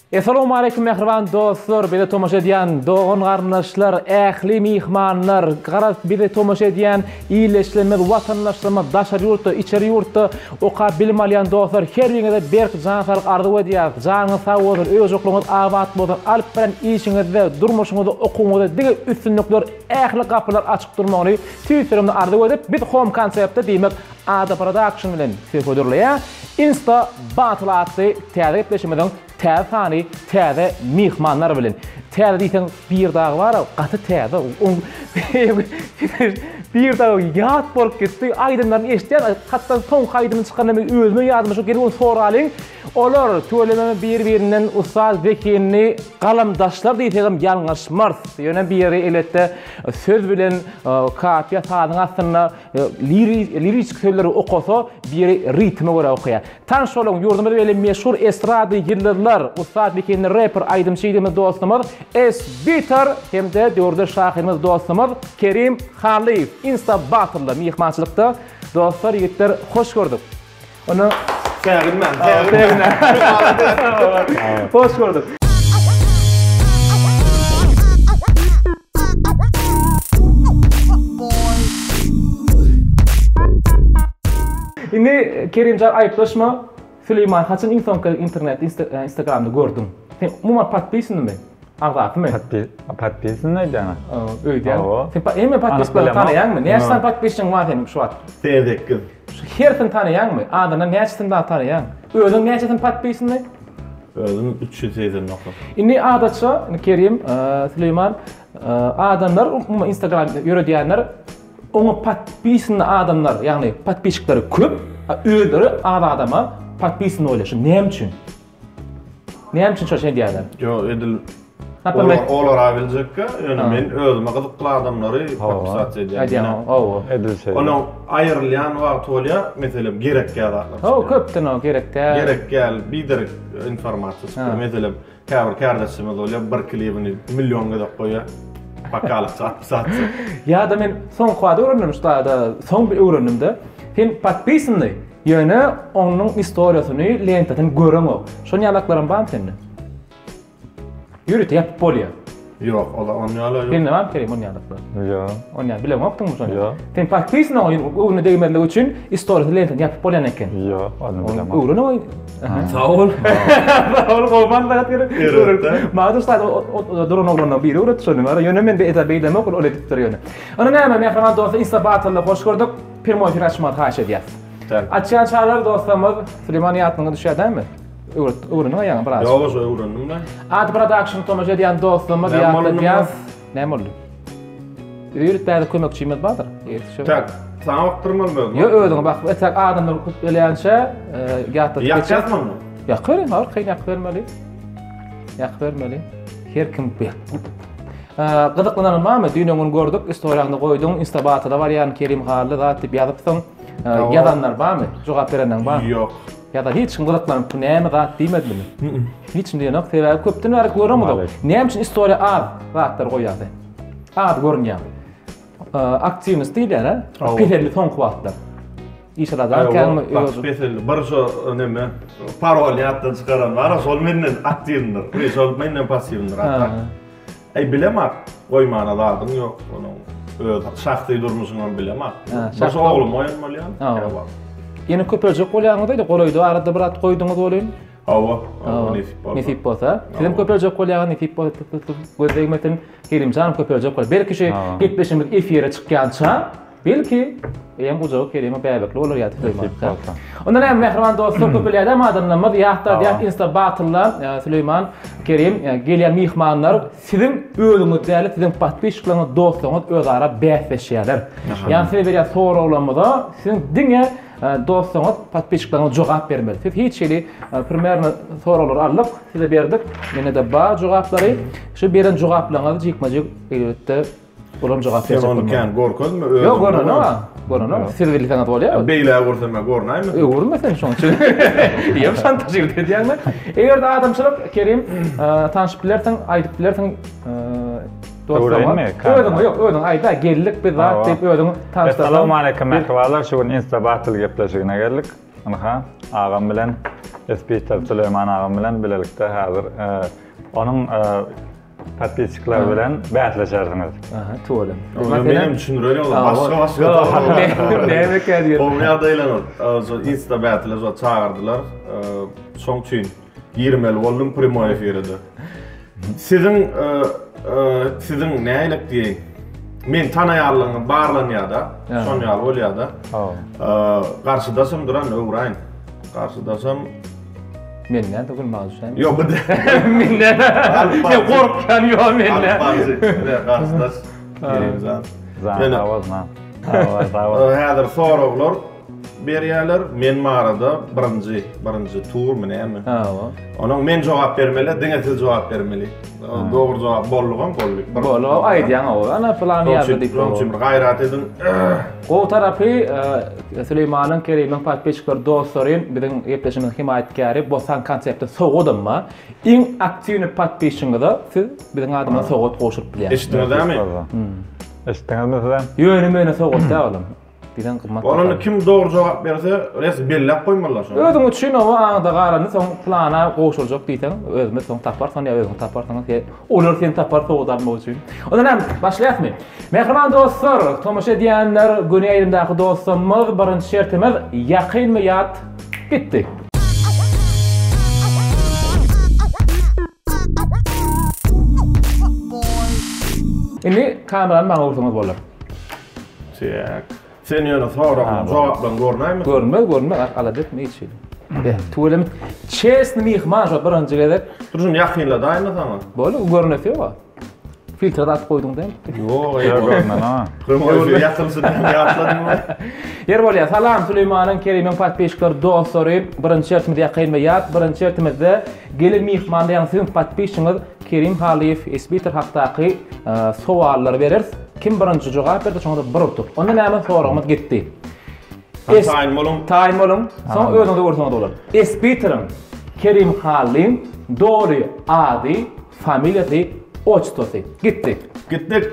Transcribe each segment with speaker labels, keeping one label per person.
Speaker 1: Essalawmaleýkum mähriban dostlar, bize tomaşa edýän dogan-garyndaşlar, ähli myhmanlar, garaz bize tomaşa edýän ildeşlerimiz, watandaşlarymyz, daşary ýurtda, içeri ýurtda okap bilim alýan dostlar, her biriňize berk jan saglyk arzuw edýäris. Janyňyz sag bolsun, öý-ojaklygyňyz abat bolsun, alyp baran işiňizde, durmuşyňyzda, okuwyňyzda diňe üstünlikler, ähli gapylar açyk durmagyny tüýs ýüregimden arzuw edip, biz Home Concept-de diýmek Ada Production bilen size hödürleýär Insta Battle atly täze gepleşigimiziň täze sany täze myhmanlar bilen. Täze diýseň bir dagy bar gaty täze. Bir dagy ýat bolup gitdi. Aýdymlaryny eşitýän, hatda soňky aýdymyny çykanda men özüme ýadyma şu gelip ony soralyň. Olar tüweleme bir-birinden ussat, zehinli galamdaşlar diýsegem ýalňyşmarys. Ýöne biri elbetde söz bilen kapiýa sazyň astynda Liriki sözleri okasa, biri ritme görä okaýar. Tanyş boluň, ýurdumyza belli meşhur estrada ýyldyzlar, ussat zehinli reper, aýdymçy ýigidimiz dostumyz S-Bitar hem-de döwürdeş şahyrymyz dostumyz Kerim Hallyýew Insta Battle-da myhmançylykda. Dostlar, ýigitler, hoş gördük. Onda
Speaker 2: Säginmän, säginmän.
Speaker 1: Hoş gördük. Indi Kerimjan aýyplaşma. Süleýman haçan iň soňky internet e, Instagramda gördüň? Sen umuman podpisanymy? Agzasymy?
Speaker 3: Podpis, podpisany aýdýaňa.
Speaker 1: Öýdýän. Sen hemme podpiskalary tanaýaňmy? Näçe sany podpisçiň bar seniň şu wagt?
Speaker 2: 88.
Speaker 1: Şu hersini tanaýaňmy? Azyndan näçesini dagy tanaýaň? Özüň näçesini podpisany?
Speaker 2: Özüm 389.
Speaker 1: Indi adatça, indi Kerim, e, Süleýman, e, adamlar, umuman Instagram ýöredýänler oňa podpisany adamlar, ýagny podpisçikleri köp, özleri az adama podpisany bolýar. Şu näme üçin? Näme üçin şoşa edýärler?
Speaker 2: Ýok, edil Olar, olar biljekkä, ýöne men özüme gyzykly adamlary podpisasiýa edýän.
Speaker 1: Edýän, hawa.
Speaker 3: Edil şeýle.
Speaker 2: Onuň aýrylýan wagty bolýar, meselem, gerek däl zatlar.
Speaker 1: Hawa, köpden o gerek däl.
Speaker 2: Gerek däl, biderek informasiýa çykýar. Meselem, käbir kärdeşimiz bolýar, bir klibini million gezek goýýar. Pokalykça podpisasiýa.
Speaker 1: Ýa-da men soňky wada öwrendim şu taýda, soň bir öwrendim-de. Sen podpisanyny Ýöne onuň istoriýasyny, lentasyny göreňok. Şon ýalaklaram barmy sende? Ýörite ýapyp bolýar.
Speaker 2: Ýok, ola on ýala ýok.
Speaker 1: Sende barmy Kerim on ýalaklar?
Speaker 3: Ýok.
Speaker 1: On ýaly bileňokdyňmy şony?
Speaker 3: Ýok.
Speaker 1: Sen podpisan oňa göwnüne degmezlik üçin istoriýasyny, lentasyny ýapyp bolýan eken.
Speaker 3: Ýok, ony bilemok.
Speaker 1: Öwren oý.
Speaker 2: Sag bol.
Speaker 1: Sag bol, gowy maslahat gerek.
Speaker 2: Öwretdi.
Speaker 1: Maňa da şaýda duran oglanlaryň biri öwretdi şony. Ýöne men beýlemok, ol edipdir ýöne. Onda näme, mähriban dostlar, Insta Battle-da hoş gördük. Primoý efir açmagy haýyş edýäs. Açýan çalar dostlarymyz Süleýman ýatlyňa düşýär dälmi? Öwret, öwreniň aýaňy biraz.
Speaker 2: Ýok, şo öwrendim ben.
Speaker 1: Ad Production tomaşa edýän dostlarymyz ýatladýas. Näme boldy? Ýörit bäri kömekçimiz bardyr.
Speaker 2: Tak, saňa bakdyrmalymy özüme?
Speaker 1: Ýok, özüňe bak. Etek adamlar köp gelýänçä, ýatladyp
Speaker 2: geçer. Ýakýasmy?
Speaker 1: Ýakyň, arkaýyn ýakyp bermeli. Ýakyp bermeli. Her kim Gyzyklanan barmy? Düýn öňün gördük, istoriýaňda goýduň, Instabatada barýan Kerim Hally zat diýip ýazypsyň. Ýazanlar barmy? Jogap berenleň barmy?
Speaker 2: Ýok.
Speaker 1: Ýa-da hiç kim gyzyklanyp bu näme zat diýmedimi? Hiç kim diýenok, sebäbi köpden bäri göremizok. Näme üçin istoriýa az zatlar goýýar sen? Az görünýär. Aktiwnost diýilýär, ha? Peseldi soňky wagtlar. Iş alada kämi
Speaker 2: öz peseldi. Bir şo neme parol ýatdan çykaran bar, şol menden aktiwdir. Şol menden passiwdir. Äý bilemak, goýmana zadyň ýok, onuň öz şahsy durmuşyňam bilemak. Bir şu oglum goýan bolýan, käwagt.
Speaker 1: Ýene köpeljek bolýaňyz-da, golaýda arada bir at goýduňyz welin.
Speaker 2: Hawa, hawa, nesip bolsa.
Speaker 1: Nesip bolsa. Sizem köpeljek bolýaňyz, nesip bolsa göz degmesin. Kerimjanam köpeljek bolar. Belki şu gepleşigimiz efire çykýança, Belki, eýem gujagy Kerime bäbekli bolar ýa-da Süleýman. Onda näme mähriban dostlar köpelýär adamlarymyz ýatladýas Insta Battle-da Süleýman, Kerim gelýän myhmanlar siziň özüňiz däl siziň podpisçikleriňiz dostlaryňyz özara bäsleşýärler. Ýagny size berýän soraglarymyza siziň diňe dostlaryňyz podpisçikleriňiz jogap bermeli. Siz hiç hili primerno soraglary aldyk, size berdik. Mende-de bar jogaplary. Şu beren jogaplaryňyzy jikme-jik elbetde Olam jogap berjek
Speaker 2: Sen ony kän görkezme özüň.
Speaker 1: Ýok, görnenok. Görnenok. Siz bilseňiz bolýar.
Speaker 2: Beýle görsem men görnäýmesin.
Speaker 1: Öwürme sen şoň üçin. Ýa şantaž edýäňmi? Eger-de adamçylyk Kerim tanşyp bilersiň, aýdyp bilersiň
Speaker 3: dostlaryňa.
Speaker 1: Özüň ýok, özüň aýda, geldik biz zat diýip özüň tanyşdyrsaň.
Speaker 3: Assalamu aleýkum mähribanlar, şu gün Insta Battle gepleşigine geldik. Ynha, agam bilen. Espiter Süleýman agam bilen bilelikde häzir onuň podpisçikler bilen bäsleşersiňiz.
Speaker 1: Aha, tüweleme.
Speaker 2: Ony men hem düşündirer ýola. Başga başga.
Speaker 1: Näme diýer?
Speaker 2: Gowy ýagdaýlar. Şo Insta battle şo çagyrdylar. Şoň üçin girmeli boldum primoý efire-de. Siziň siziň nälik diýeýin? Men tanaýarlygyňyz barlanýar-da. Şon ýaly bolýar-da. Garşydaşym duran öwraýyn. Garşydaşym
Speaker 1: Menden de gülmäge düşäýme.
Speaker 2: Ýok, bu
Speaker 1: Menden. Sen gorkýan ýok menden.
Speaker 2: Garşydaş. Kerimjan.
Speaker 3: Zan awazna. Awaz, awaz.
Speaker 2: Häzir soraglar berýärler. Men barada birinji, birinji turmy näme?
Speaker 1: Hawa.
Speaker 2: Onuň men jogap bermeli, diňe siz jogap bermeli. Dogry jogap bollugam boldy.
Speaker 1: Boldy, aýdýaň o. Ana plan ýazdy diýip.
Speaker 2: Şonuň üçin bir gaýrat ediň.
Speaker 1: Gowy tarapy Süleýmanyň, Kerimiň podpisçikleri, dostlary biziň gepleşigimiziň hemaýatkäri Bossan konsepti sowgadam bar. Iň aktiwnyý podpisçiňize siz biziň adymyza sowgat gowşuryp bilýäňiz.
Speaker 2: Eşitdiňizämi?
Speaker 3: Eşitdiňizmi sizem?
Speaker 1: Ýöne-möne sowgat däl olam. Diýseň gymmat.
Speaker 2: Onda kim dogry jogap berse, res belläp goýmalylar şony.
Speaker 1: Özüň üçin oba aňda galany soň plana gowşurjak diýseň, özümiz soň taparys ony ýa özüň taparsyňyz ýa olar seni tapar sowgat almak üçin. Onda näme, başlaýasmy? Mähriban dostlar, tomaşa edýänler, göni ýaýlymdaky dostlarymyz, birinji şertimiz ýakynmy ýat gitdi. Indi kamerany maňa ursaňyz bolar.
Speaker 2: Çek. Sen ýöne soragyň jogaplaryny görnäýmesin.
Speaker 1: Görünmez, görünmez, alada etme hiç hili. Be, tüweleme. Çesni myhman şo birinji gezek.
Speaker 2: Dur şuny ýakynladaýyn-da saňa.
Speaker 1: Boldy, görünesi ýok. Filtre atyp goýduň däl?
Speaker 2: Ýok,
Speaker 3: ýok, görünmez ha.
Speaker 2: Primoý ýakynsyny ýatladyňmy?
Speaker 1: Ýer bolýar. Salam Süleýmanyň, Kerimiň podpisçikleri, dostlary. Birinji şertimiz ýakyn we ýat. Birinji şertimizde gelen myhmanda ýagny siziň podpisçiňiz Kerim Halyýew Esbiter hakdaky sowallary bereris. Kim birinji jogap berdi, şoňa bir utuk. Onda näme soragymyz gitdi.
Speaker 2: Es taýyn boluň.
Speaker 1: Taýyn boluň. Soň özüňize görseňiz bolar. Esbiteriň Kerim Hallyň doly ady, familiýasy, otçestwosy. Gitdi.
Speaker 2: Gitdik.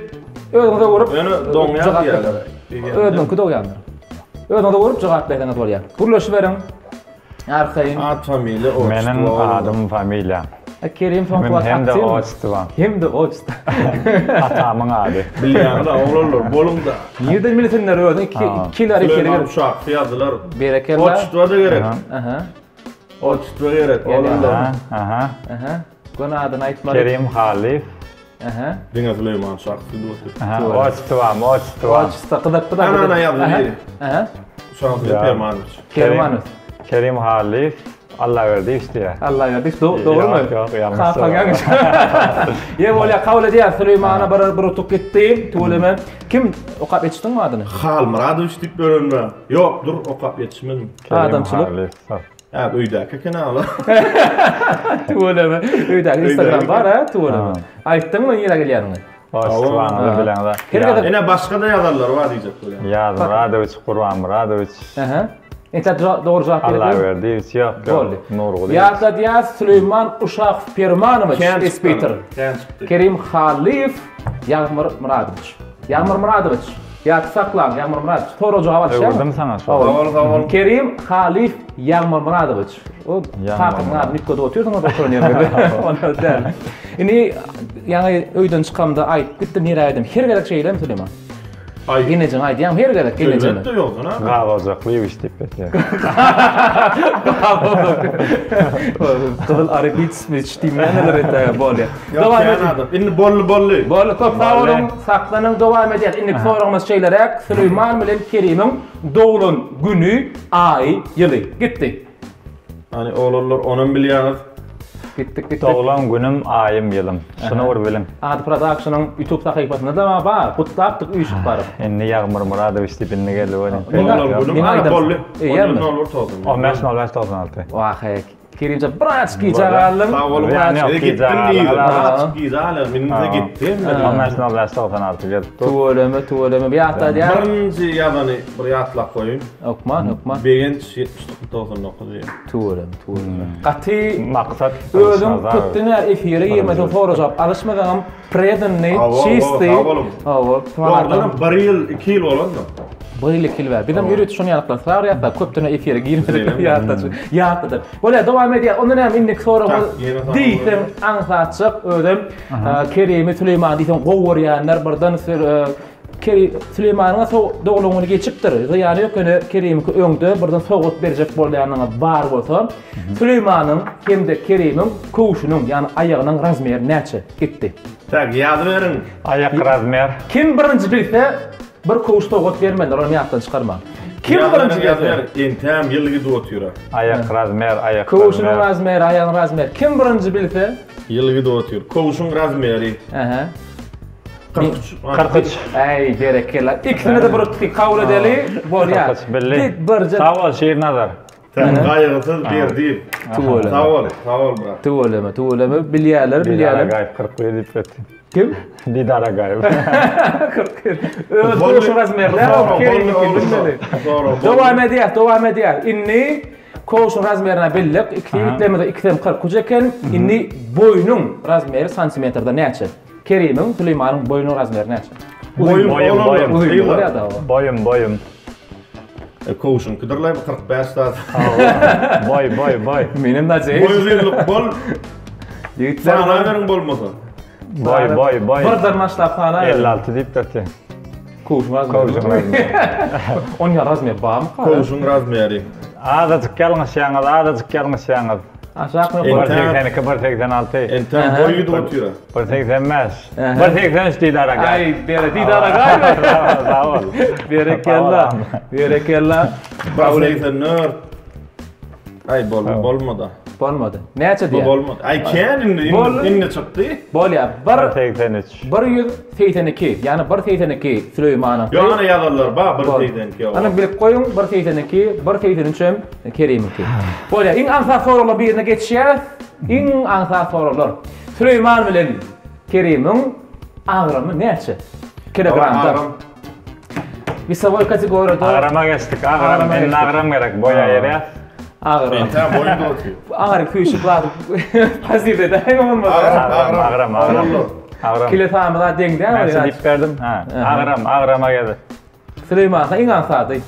Speaker 1: Özüňize görüp.
Speaker 2: Ýöne doňýar diýýärler.
Speaker 1: Özüňki dogýandyr. Özüňize görüp jogap berseňiz bolýar. Gürleşiberiň. Arkaýyn.
Speaker 2: At familiýa otçestwo.
Speaker 3: Meniň adym familiýam.
Speaker 1: Kerim soňky wagt
Speaker 3: Hem-de otçestwo.
Speaker 1: Hem-de otçestwo.
Speaker 3: Atamyň ady.
Speaker 2: Bilýäňiz-a oglanlar, boluň-da.
Speaker 1: Nirden bilsinler özüň ikilari
Speaker 2: kere. Süleýman Uşakow ýazdylar.
Speaker 1: Berekella.
Speaker 2: Otçestwo-da gerek.
Speaker 1: Aha.
Speaker 2: Otçestwo gerek oglanlar.
Speaker 3: Aha.
Speaker 1: Aha. Göni adyny aýtmaly.
Speaker 3: Kerim Halyýew.
Speaker 1: Aha.
Speaker 2: Diňe Süleýman Şakow diýip otyr.
Speaker 3: Aha, otçestwam, otçestwam.
Speaker 1: Otçestwo gyzykly da.
Speaker 2: Ana, ana ýazdy biri.
Speaker 1: Aha.
Speaker 2: Şakow Permanowiç.
Speaker 1: Permanowiç.
Speaker 3: Kerim Halyýew Allaberdiýew diýýär.
Speaker 1: Allaberdiýew dogrumy?
Speaker 3: Ýok, ýok, ýalňyş.
Speaker 1: Kakaň ýalňyş. Ýe bolýar, kabul edýär. Süleýmana bir bir utuk gitdi. Tüweleme. Kim okap ýetişdiňmi adyny?
Speaker 2: Halmyradowiç diýip ýörenme. Ýok, dur, okap ýetişmedim.
Speaker 1: Adamçylyk.
Speaker 2: Hä, öýdäki eken ala.
Speaker 1: Tüweleme. Öýdäki Instagram bar, hä, tüweleme. Aýtdyňmy nirä gelýäniňi?
Speaker 3: Oçtwanyňyzy bileňiz.
Speaker 1: Her gezek
Speaker 2: Ine başga-da ýazanlar bar diýjek bolýan.
Speaker 3: Ýazmyradowiç, Gurbanmyradowiç.
Speaker 1: Aha. Entä dogry jogap berip.
Speaker 3: Allaberdiýewiç ýok, ýok.
Speaker 1: Boldy.
Speaker 3: Nurgulyýewiç.
Speaker 1: Ýatladýas Süleýman Uşakow Permanowiç Espiter.
Speaker 2: Kän çykdy.
Speaker 1: Kerim Hallyýew Ýagmyr Myradowiç. Ýagmyr Myradowiç. Ýatda saklaň, Ýagmyr Myradowiç. Sorag jogap alyşýarmy?
Speaker 3: Öwürdim saňa şol.
Speaker 2: Sag bol, sag bol.
Speaker 1: Kerim Halyýew Ýagmyr Myradowiç. O kakasynyň adyny üýtgedip otyrsyňyz oturan ýeriňizde. Onda däl. Indi ýaňy öýden çykamda aýdyp gitdim nirä gidem. Her gezek şeýlemi Süleýman?
Speaker 2: Aý.
Speaker 1: Genejeňe aýdýaň her gezek genejeme.
Speaker 2: Elbetde ýogsa näme?
Speaker 3: Gazojaklyýewiç diýip geçýär.
Speaker 1: Gyzyl ary biçmiş diýmeýänler entäge bolýar.
Speaker 2: Dowam edin. Indi bolly bolly.
Speaker 1: Bolly köp sag boluň. Saklanyň dowam edýär. Indiki soragymyz şeýleräk. Süleýman bilen Kerimiň doglan güni, aýy, ýyly. Gitdi.
Speaker 2: Hany oglanlar onam bilýäňiz.
Speaker 1: Gitdik gitdik.
Speaker 3: Doglan günüm, aýym, ýylym. Şuny bir biliň.
Speaker 1: Ady Productionyň YouTube sahypasynda-da bar. Gutlapdyk üýşüp baryp.
Speaker 3: Indi Ýagmyr Myradowiç diýip indi geldi welin.
Speaker 2: Doglan günüm, ana bolly.
Speaker 1: Eýýämmi?
Speaker 3: 15 05 96.
Speaker 1: Wah-eý. Kerimjan biraz gijä galdyň.
Speaker 2: Sag boluň.
Speaker 3: Zyýany ýok,
Speaker 2: Gitdim
Speaker 3: gijä
Speaker 2: diýdi.
Speaker 3: galdyň.
Speaker 2: Biraz gijä galýar. Indi gitdim.
Speaker 3: 15 05 96 gelip dur.
Speaker 1: Tüweleme, tüweleme. Bir ýatladýar.
Speaker 2: Birinji ýazany bir ýatlap goýaýyn.
Speaker 1: Hökman, hökman.
Speaker 2: Begenç 79 99 diýýär.
Speaker 1: Tüweleme, tüweleme. Gaty
Speaker 3: Maksat
Speaker 1: özüň köpden bäri efire girmeseň sorajap alyşmasaňam predanny,
Speaker 2: Hawa, hawa,
Speaker 1: çisty.
Speaker 2: sag boluň.
Speaker 1: Hawa,
Speaker 2: Dogrudanam bir ýyl, iki ýyl bolandyr.
Speaker 1: Bir ýyl iki ýyl bäri. Bizem ýörite şony ýalyklary sarýas-da, köpden efire girmedik ýatladyp. Ýatladyp. Bolýar, dowam edýär. Onda näme indiki soragymyz diýseň aňsatjak özem Kerimi Süleýmany diýseň gowy görýänler birden Keri Süleýmanyň doglan güni geçipdir. Zyýany ýok ýöne Kerimiňki öňde birden sowgat berjek bolýanyňyz bar bolsa, Süleýmanyň hem-de Kerimiň köwşüniň, ýagny aýagynyň razmeri näçe? Gitdi.
Speaker 2: Tak, ýazyberiň.
Speaker 3: Aýak razmer.
Speaker 1: Kim birinji bilse, bir köwüş sowgat bermelidir, ony ýatdan çykarmaň. Kim birinji bilse.
Speaker 2: Entäm ýyl gidip otyr-a.
Speaker 3: Aýak razmer, aýak razmer.
Speaker 1: Köwşüniň razmeri, aýagyň razmeri. Kim birinji bilse.
Speaker 2: Ýyl gidip otyr. Köwşüň razmeri.
Speaker 1: Ähä.
Speaker 2: 43.
Speaker 3: 43.
Speaker 1: Äý, berekella. Ikisini-de bir utuk kabul edeli. Bolýar.
Speaker 3: 43 bildi.
Speaker 1: Birje.
Speaker 3: Sag bol, Şirnazar.
Speaker 2: Sen gaýgysyz Berdiýew.
Speaker 1: Tüweleme.
Speaker 2: Sag bol, sag bol brat.
Speaker 1: Tüweleme, tüweleme. Bilýärler,
Speaker 3: Didar
Speaker 1: bilýärler.
Speaker 3: Agaýew 41 diýip geçdi.
Speaker 1: Kim?
Speaker 3: Didar Agaýew.
Speaker 1: 41. Öz goşa razmerler. Dowam edýär, dowam edýär. Indi Kowşuň razmerini bildik. Ikisi ýigitlerimiz ikisem 43 eken. Indi boýnuň razmeri santimetrde näçe? Kerimiň, Süleýmanyň boýunyň razmeri näçe?
Speaker 2: Boýum,
Speaker 3: Boýum, boýum.
Speaker 1: Uzyn bolýar-da o.
Speaker 3: Boýum, boýum.
Speaker 2: E, kowşuňkydyr-laý bu 45 zat.
Speaker 3: Boý, boý, boý.
Speaker 1: Menem najeýiş.
Speaker 2: Boý uzynlyk bol.
Speaker 1: Ýigitler
Speaker 2: Sana beriň bolmasa.
Speaker 3: Boý, boý, boý.
Speaker 1: Birden başlap sana.
Speaker 3: 56 diýip durdy.
Speaker 1: Kowşuň razmeri.
Speaker 3: Kowşuň razmeri.
Speaker 1: Onuň razmeri barmyka?
Speaker 2: Kowşuň razmeri.
Speaker 3: Azajyk ýalňyşýaňyz, azajyk ýalňyşýaňyz.
Speaker 1: Aşak mı?
Speaker 3: 1.82, 1.86.
Speaker 2: Entäk boý gidip otyr.
Speaker 3: 1.85. 1.83 Didar aga.
Speaker 1: Aý, bere Didar aga.
Speaker 3: Sag bol.
Speaker 1: Berekella. Berekella.
Speaker 2: 1.84. Aý bol, bolmady.
Speaker 1: Bolmady. Näçe
Speaker 2: Bu
Speaker 1: diýýär?
Speaker 2: bolmady. Aý kän indi, indi, indi çykdy.
Speaker 1: Bolýar. Bir
Speaker 3: 1.83.
Speaker 1: 182, ýagny 1.82 Süleýmanyňky.
Speaker 2: Ýok, ana ýazanlar bar 1.82.
Speaker 1: Ana bilip goýuň, 1.82, 1.83 hem Kerimiňki. Bolýar. Iň aňsat soraglaryň birine geçýäris. Iň aňsat soraglar. Süleýman bilen Kerimiň agramy näçe? Kilogramda.
Speaker 2: Agram.
Speaker 1: Wisowoý kategoriýada.
Speaker 3: Agrama geçdik. Agram. Indi agram gerek. Boý aýyrýas.
Speaker 1: Agram.
Speaker 2: Entä boýun doty.
Speaker 1: Agram küýşük zat. Pasif edäýme bolmasa.
Speaker 2: Agram,
Speaker 3: agram, agram. Agram.
Speaker 1: Kilo samyza deň däl.
Speaker 3: Näçe diýip berdim? Ha. Agram, agrama geldi.
Speaker 1: Süleýman han iň aňsady.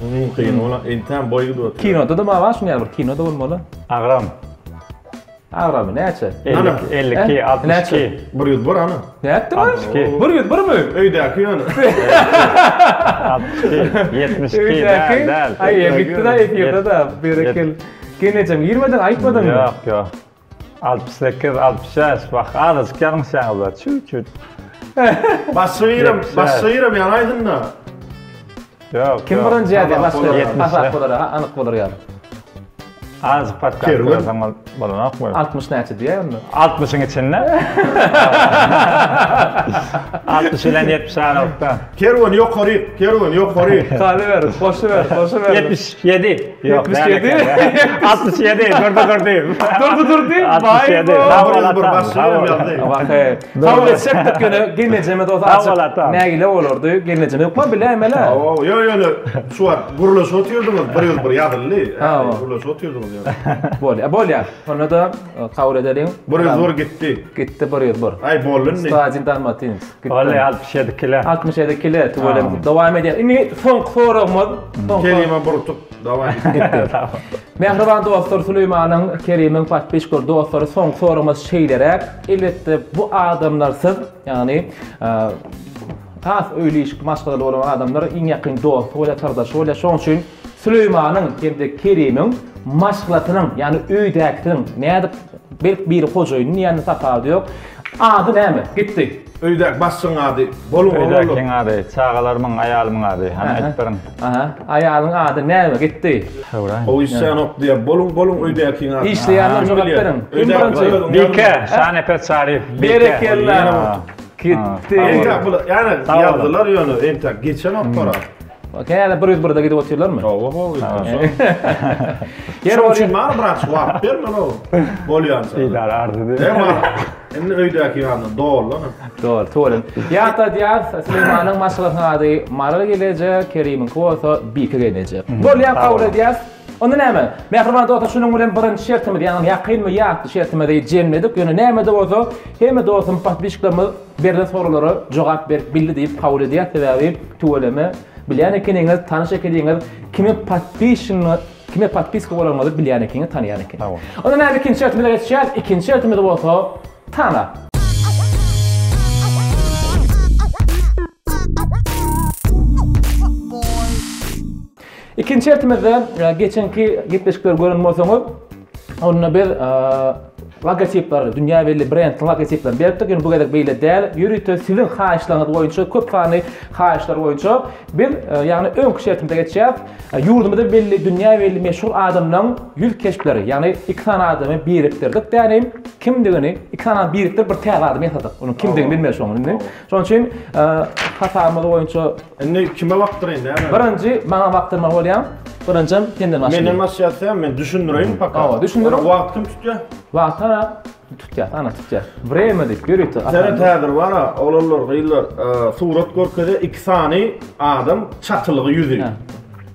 Speaker 2: Iň kyn ola entäm boý gidip otyr.
Speaker 1: Kinoda-da bar şuny ýaly bir kinoda bolmaly.
Speaker 3: Agram.
Speaker 1: Agramy näçe?
Speaker 3: 52, 62.
Speaker 2: 101 ana.
Speaker 1: Nätdi bu?
Speaker 3: 62.
Speaker 1: 101 mi?
Speaker 2: Öýdäki ýöne.
Speaker 3: 62, 72 däl, däl.
Speaker 1: Aý, gitdi da efirde da. Berekel. Genejem girmediň, aýtmadyňmy?
Speaker 3: Ýok, ýok. 68, 65, bak azajyk ýalňyşýaňyz bar, çüt-çüt.
Speaker 2: Başga birem, başga birem ýanaýsyn-da.
Speaker 3: Ýok.
Speaker 1: Kim birinji ýazýar başga hasap bolar, ha, anyk bolar ýaly.
Speaker 3: Azajyk podkast görseň bolanokmy?
Speaker 1: 60 näçe diýýär onda?
Speaker 3: 60-yň içinde. 60 bilen 70 aralykda.
Speaker 2: Kerwen ýokaryk, kerwen ýokaryk.
Speaker 1: Galyber, goşuber, goşuber.
Speaker 3: 77. Ýok, 77. 67, durdy, durdy.
Speaker 1: Durdy, durdy.
Speaker 3: 67.
Speaker 2: Sag bol, bir başga ýazdy.
Speaker 1: Wah, Kabul etsekdik ýöne gelnejeme bolsa açyk nägile bolardy. Gelnejeme ýokma biläýmeli.
Speaker 2: Hawa, ýok ýöne şu wagt gürleşip otyrdyňyz, 101 ýazyldy. Gürleşip otyrdyňyz ýöne.
Speaker 1: Bolýar, bolýar. Onda-da kabul edeliň.
Speaker 2: 101 gitdi.
Speaker 1: Gitdi 101.
Speaker 2: Aý boldy indi.
Speaker 1: Stadin Dalmatins.
Speaker 3: Boldy 67 kile.
Speaker 1: 67 kile tüweleme. Dowam edýär. Indi soňky soragymyz.
Speaker 2: Kerime bir utuk. Dowam
Speaker 1: gitdi. Mähriban dostlar Süleýmanyň Kerimiň podpisçikleri dostlary soňky soragymyz şeýleräk elbetde bu adamlarsyz ýagny has öýli işikli maşgalaly bolan adamlar iň ýakyn dosty bolýar syrdaşy bolýar şonuň üçin Süleýmanyň hem-de Kerimiň maşgalasynyň ýagny öýdäkisiniň nädip belki biri hojaýyn diýende tapawudy ýok ady näme gitdi.
Speaker 2: Öýdäki başlygyň ady. Boluň oglanlar.
Speaker 3: Öýdäkiň ady, çagalarymyň, aýalymyň ady. Hany aýdyp beriň.
Speaker 1: Aha, aýalyň ady näme gitdi?
Speaker 2: O işleýänok diýýär. Boluň, boluň öýdäkiň ady.
Speaker 1: Işleýänler jogap beriň. Kim birinji?
Speaker 3: Bike, Şanepes Çaryýew. Bike.
Speaker 1: Berekella. Gitdi.
Speaker 2: Entäk bular, ýani ýazdylar ýöne entäk geçenok para.
Speaker 1: Käle 101-de gidip otyrlarmy?
Speaker 2: Hawa, hawa. Ýer üçin bar brat, wagt berme o. Bolýança.
Speaker 3: Didar arzy.
Speaker 2: Indi öýdäki ýanyna doly.
Speaker 1: Doly, tuweleme. Ýatladýas, Süleýmanyň maşgalasynyň ady Maral geleje, Kerimiňki bolsa Bike geleje. Bolýar, kabul edýäs. Onda näme? Mähriban dostlar, şunuň bilen birinji şertimiz, ýagny ýakynmy ýatly şertimizi jemledik. Ýöne näme-de bolsa, hemme dostum, podpisçiklerimiz berlen soraglara jogap berip bildi diýip kabul edýäs. Sebäbi tüweleme. Bilýän ekeniňiz, tanyş ekeniňiz, kime podpisçini, kime podpiska bolanyňyzy bilýän ekeniňiz, tanaýan ekeniňiz. Onda näme ikinji şertimize geçýäs. Ikinji şertimiz bolsa tana. Ikinji şertimizde e, geçenki gepleşikleri gören bolsaňyz, onda biz e, logotipleri, dünýä belli brendliň logotiplerini beripdik. Ýöne bu gezek beýle däl. Ýörite siziň haýyşlaryňyz boýunça, köp sanly haýyşlar boýunça biz, e, ýagny öňki şertimize geçýäris. Ýurdumyzda belli, dünýä belli meşhur adamlaryň ýüz keşpleri, ýagny iki sany adamy birikdirdik dänim, kimdigini, iki sany adamy birikdirip bir täze adam ýasadyk. Onuň kimdigini bilmedik şonuň indi. Şonuň üçin hasabymyz boýunça
Speaker 2: Indi kime bakdyraýyn näme?
Speaker 1: Birinji maňa bakdyrmaly bolýar. Birinjim senden başlaýyn.
Speaker 2: Menden başlaýarsa men düşündireýin paka.
Speaker 1: Hawa, düşündiriň.
Speaker 2: Wagt kim tutýar?
Speaker 1: Wagt ha tutýar, ana tutýar. Vremya diýip ýörite.
Speaker 2: Seret häzir bara, oglanlar, gyzlar, surat görkezýär, iki sany adam çatylygy ýüzi.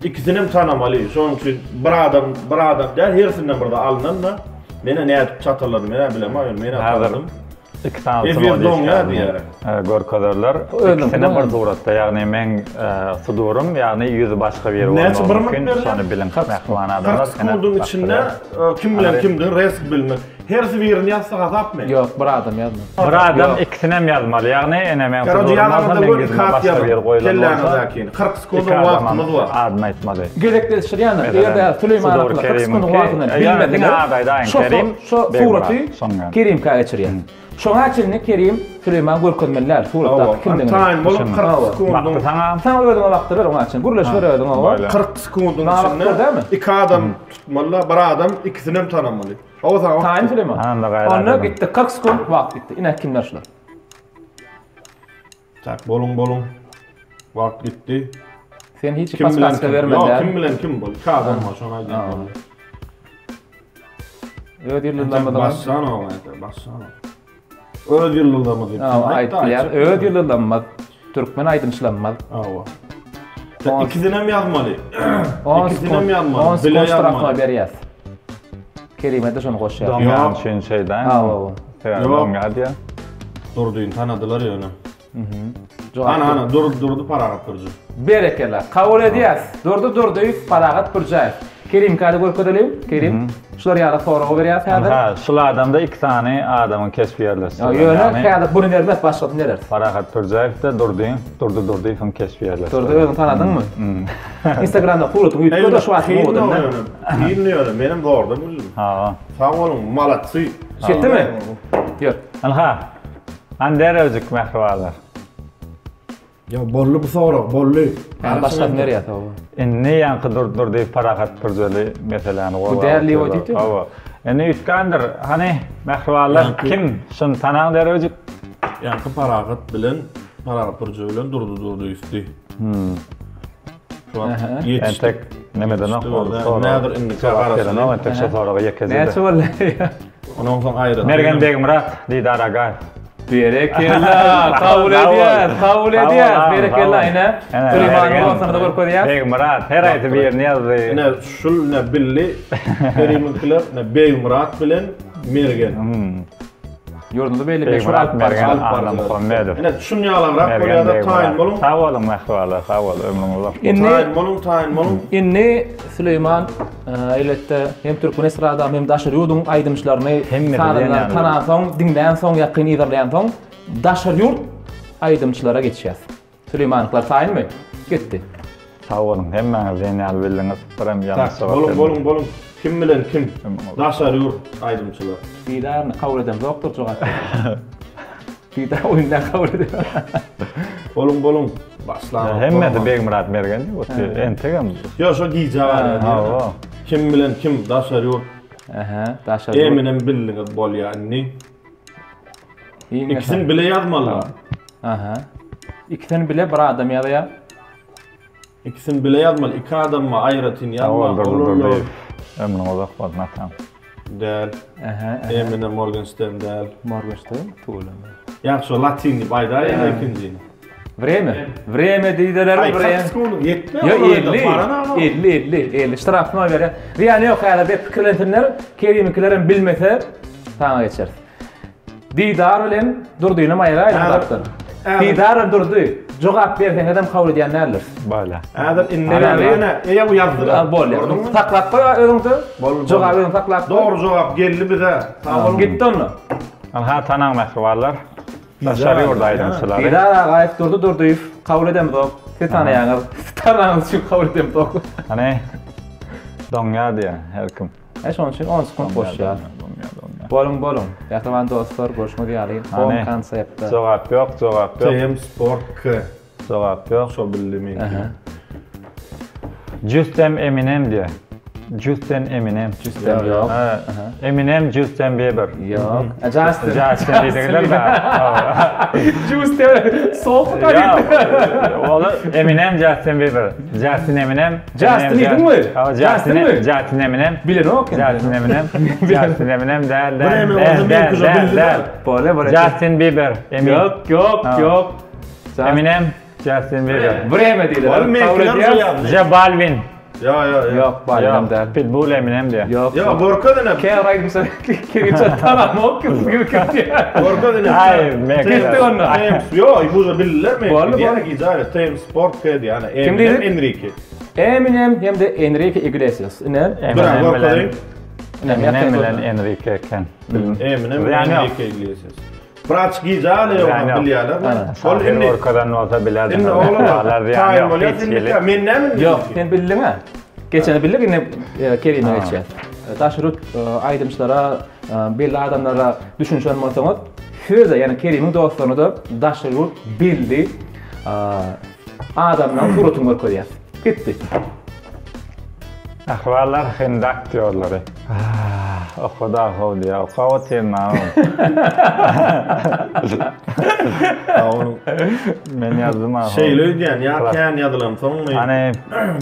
Speaker 2: Ikisinem tanamaly. Şonuň üçin bir adam, bir adam däl, hersinden bir-de alynanda, menä nädip çatylaryny men-ä bilemok, ýöne men-ä tanadym.
Speaker 3: Iki sany
Speaker 2: Efir doňýar diýýär.
Speaker 3: Görkezerler. Ikisini bir suratda, ýagny meň sudurym, ýagny ýüzi başga biri bolmagy mümkin. Şony biliň, mähriban adamlar.
Speaker 2: 40 sekundyň içinde kim bilen kimdigini resk bilmek. Hersi birini ýazsa hasapmy?
Speaker 1: Ýok, bir adam ýazmaly.
Speaker 3: Bir adam ikisinem ýazmaly, ýagny ene meň sudurym bolsa, meň ýüzüme başga biri goýlan bolsa.
Speaker 2: 40 sekundyň wagtymyz bar.
Speaker 3: Adyny aýtmaly.
Speaker 1: Gezekleşdirýänler. Eger-de Süleýman akla 40 sekundyň wagtynda bilmediler, şo Şo suraty Kerimkä geçirýär. Şoňa çenli Kerim Süleýman görkezmeli däl suratdaky kimdigini.
Speaker 2: Taýyn bolup 40 sekundyň.
Speaker 3: Saňa
Speaker 1: Saňa özüňe bakdyr ber oňa çenli. Gürleşiber özüň oňa.
Speaker 2: 40 sekundyň içinde iki adam tutmaly, bir adam ikisinem tanamaly. Hawa saňa.
Speaker 1: Taýyn Süleýman. Onda gitdi 40 sekund wagt gitdi. Ine kimler şular.
Speaker 2: Tak boluň boluň. Wagt gitdi.
Speaker 1: Sen hiç podskaska bermedi.
Speaker 2: Ýok, kim bilen kim bol? Iki adam bar, şony aýdýan.
Speaker 1: Öz ýyldyzlarymyzy
Speaker 2: Başlan oňa, başlan. Öz ýyldyzlarymyzy.
Speaker 1: Aýtýar, öz ýyldyzlarymyz. Türkmen aýdymçylarymyz.
Speaker 2: Hawa. Ikisinem ýazmaly. Ikisinem ýazmaly.
Speaker 1: Bile ýazmaly. berýäs. Kerime de şony goşýar.
Speaker 3: Doňýan üçin şeýdäň.
Speaker 1: Hawa.
Speaker 3: Doňýar diýýär.
Speaker 2: Durdyny tanadylar ýöne. Ana ana Durdy Durdy Parahat Pürji.
Speaker 1: Berekella. Kabul edýäs. Durdy Durdyýew Parahat Pürjäýew. Kerim kädi görkezeliň. Kerim. Şular ýaly soragy berýäs häzir.
Speaker 3: Ha, şul adamda iki sany adamyň keşbi ýerleşdirilen.
Speaker 1: Ýöne häzir buny bermez, başgasyny bereris.
Speaker 3: Parahat Pürjäýew-de Durdy, Durdy Durdyýewiň keşbi ýerleşdirilen.
Speaker 1: Durdy özüň tanadyňmy? Instagramda suratyňy üýtged şu wagt owadan.
Speaker 2: Kyn ýöne, menem zordan bildim.
Speaker 3: Ha.
Speaker 2: Sag boluň, malatsy.
Speaker 1: Şetdimi? Ýör.
Speaker 3: Ynha. Hany derrewjik mähribanlar.
Speaker 2: Ýa boldy bu sorag, boldy.
Speaker 1: Ýa başgasyny berýär hawa.
Speaker 3: Indi ýaňky Durdy Durdyýew Parahat Pürjeli meseläni
Speaker 1: Bu däl diýip oýdypdy.
Speaker 3: Hawa. Indi üýtgändir. Hany mähribanlar kim? Şuny tanaň derrewjik.
Speaker 2: Ýaňky Parahat bilen Parahat Pürje bilen Durdy Durdyýewdi.
Speaker 3: Hmm.
Speaker 2: Şu wagt ýetişdik.
Speaker 3: Entek nemedenok
Speaker 2: oldy. Nädir indi
Speaker 3: garaşyň. Entek şu soraga ýekeje.
Speaker 1: Näçe boldy?
Speaker 2: Ondan soň aýratyn.
Speaker 3: Mergen Begmyrat, Didar Agaýew.
Speaker 1: Berekella, kabul edýäs, kabul edýäs. Berekella ine. Süleýmanyň bolsaňyz görkezýäs.
Speaker 3: Begmyrat her aýsy birini ýazdy.
Speaker 2: Ine şul ine billi Kerimiňkiler ine Begmyrat bilen Mergen.
Speaker 1: Ýurdumyzda beýle meşhur
Speaker 3: alyp baryjy alyp baryjy.
Speaker 2: Ine şun ýalagrak bolýar-da taýyn boluň.
Speaker 3: Sag boluň mähribanlar, sag bol, ömrüňiz uzak
Speaker 1: bolsun.
Speaker 2: Taýyn boluň, taýyn boluň.
Speaker 1: Indi Süleýman elbetde hem türkmen estrada hem daşary ýurduň aýdymçylaryny sazandalaryny tanansoň, diňlänsoň, ýakyn yzarlaýansoň daşary ýurt aýdymçylara geçýäs. Süleýmanyklar taýynmy? Gitdi.
Speaker 3: Sag boluň, hemmäňiz diýen ýaly bildiňiz. Birem ýalňyş jogap
Speaker 2: Boluň, boluň, boluň. Kim bilen kim? Daşary ýurt aýdymçylar.
Speaker 1: Didaryny kabul edemzokdyr jogap. Didar oýunda kabul edemez.
Speaker 2: Boluň, boluň. Başlaň.
Speaker 3: Hemmesi Begmyrat Mergen diýip otyr. Entegem.
Speaker 2: Ýok, şo gijä galýar.
Speaker 3: Hawa.
Speaker 2: Kim bilen kim daşary ýurt.
Speaker 1: Ähä, daşary ýurt.
Speaker 2: Eminem bildiňiz bolýar indi. Ikisini bile ýazmalylar.
Speaker 1: Aha. Ikisini bile bir adam ýazýar.
Speaker 2: Ikisini bile ýazmaly. Iki adamma aýratyn ýazma.
Speaker 3: Olur. Ömrüň uzak bolsun atam.
Speaker 2: Däl.
Speaker 1: Aha.
Speaker 2: Eminem Morgenstern däl.
Speaker 1: Morgenstern tüweleme.
Speaker 2: Ýa şu latin diýip aýdaýyn ikinjini.
Speaker 1: Vreme. Vreme diýdiler.
Speaker 2: Aý, 40 sekundyň ýetmez.
Speaker 1: Ýok, 50. 50, 50, 50. Ştrafnoý berýär. Zyýany ýok, häzir bek pikirlensinler. Kerimiňkilerem bilmese, saňa geçeris. Didar bilen Durdynam aýraýyň zatdan. Didar bilen Durdy. Jogap berseňizem kabul edýän däldiris.
Speaker 3: Bolýar.
Speaker 2: Häzir indi ýene eýe bu ýazdylar.
Speaker 1: Bolýar. Saklap goý özüňde. Jogaby özüň saklap goý.
Speaker 2: Dogry jogap geldi bize.
Speaker 1: Sag boluň. Gitdi onda.
Speaker 3: Ynha tanaň mähribanlar. Daşary ýurt aýdymçylary.
Speaker 1: Didar Agaýew, Durdy Durdyýew kabul edemzok. Siz tanaýaňyz. Siz tanaňyz üçin kabul edemzok.
Speaker 3: Hany doňýar diýýär her kim.
Speaker 1: E şonuň üçin 10 sekunt goşýar. Boluň boluň. Mähriban dostlar, görşüňiz ýaly home konseptde.
Speaker 3: Jogap ýok, jogap ýok.
Speaker 2: TM Sport K.
Speaker 3: Jogap ýok.
Speaker 2: Şo bildi meňki.
Speaker 3: Justem Eminem diýýär. Justin Eminem.
Speaker 1: Justin ýok.
Speaker 3: Eminem Justin Bieber.
Speaker 1: Ýok. Justin.
Speaker 3: Justin diýdiler da.
Speaker 1: Justin soğuk gaýdy.
Speaker 3: Ola Eminem Justin Bieber. Justin Eminem.
Speaker 1: Justin diýdiňmi?
Speaker 3: Justin Justin Eminem.
Speaker 1: Bilenok.
Speaker 3: Justin Eminem. Justin Eminem däl däl. Däl däl däl.
Speaker 1: Bole bole.
Speaker 3: Justin Bieber.
Speaker 1: Ýok ýok ýok.
Speaker 3: Eminem Justin Bieber.
Speaker 1: Vreme diýdiler.
Speaker 2: Ol meňkiler ýazdy.
Speaker 3: J Balvin.
Speaker 2: Ýa ýa ýa.
Speaker 1: Ýok, Balvin däl.
Speaker 3: Pitbull Eminem diýýär.
Speaker 1: Ýok.
Speaker 2: Ýa görkez ine.
Speaker 1: Käbir aýdymçylar Kerimjan tanamok ki
Speaker 2: Görkez ine.
Speaker 3: Aý,
Speaker 1: Gitdi onda.
Speaker 2: Ýok, bu bildiler mi?
Speaker 1: Boldy,
Speaker 2: Ýene gijäli TM Sport K diýýär.
Speaker 1: Kim diýdi?
Speaker 2: Enrique.
Speaker 1: Eminem hem-de Enrique Iglesias. Ine.
Speaker 3: Eminem bilen. Eminem bilen Enrique eken.
Speaker 2: Eminem Enrique Iglesias. Braç gijäli ýok bilýärler.
Speaker 3: Ol indi görkezen bolsa bilerdi.
Speaker 2: Indi oglanlar taýyn bolýar indi men näme
Speaker 1: Ýok, sen bildiň-ä. Geçeni bildik, indi e, Kerime geçýär. E, daşary ýurt e, aýdymçylara, belli adamlara düşünişen bolsaňyz, siz-de, ýagny Kerimiň dostlaryna-da daşary ýurt belli adamlaryň suratyny görkezýär. Gitdi.
Speaker 3: Ahwallar hindi aktýorlary. Oka-da how diýýär. Okap otyryn agam. Men ýazdym agam.
Speaker 2: Şeýle öýdýän, ýa kän ýazylansoňmy?
Speaker 3: Hany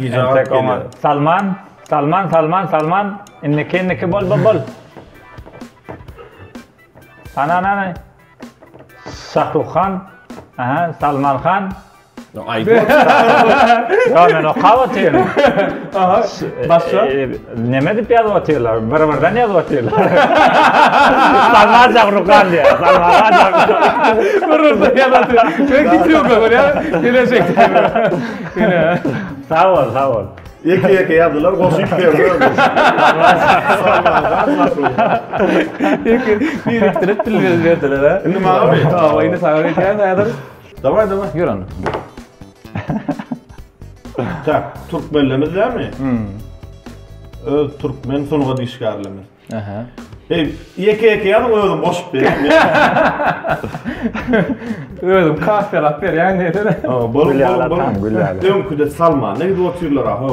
Speaker 3: entek oňa Salman, Salman, Salman, Salman. Indiki, indiki bol, bol, bol. Hany, hany, hany. Şahruh Han. Aha, Salman Han.
Speaker 2: Aýdyp
Speaker 3: Ýa men okap otyryn.
Speaker 1: Aha, başga?
Speaker 3: E, neme diýip ýazyp otyrlar? Bir-birden ýazyp otyrlar. Salman Şahruh Han diýýär. Salman Han Şahruh
Speaker 1: Bir-birden ýazyp otyr. Men gidiyorum görýär. Gelecekde. Ine.
Speaker 3: Sag bol, sag bol.
Speaker 2: Ýeke ýeke ýazdylar, goşup berdi.
Speaker 1: Ýeke birikdirip bilmez berdiler ha.
Speaker 2: Indi maňa
Speaker 1: Hawa, indi saňa geçýän häzir.
Speaker 2: Daway daway.
Speaker 1: Ýör onda.
Speaker 2: Tak, türkmenlerimiz dämi? Hmm. Öz türkmen sungat işgärlerimiz.
Speaker 1: Aha.
Speaker 2: Ey, ýeke ýeke ýazyň özüm goşup berýän.
Speaker 1: Özüm kafelap berýän diýsene.
Speaker 2: Ha, bol bol bol. Öňküde Salman ne gidip otyrlar ha.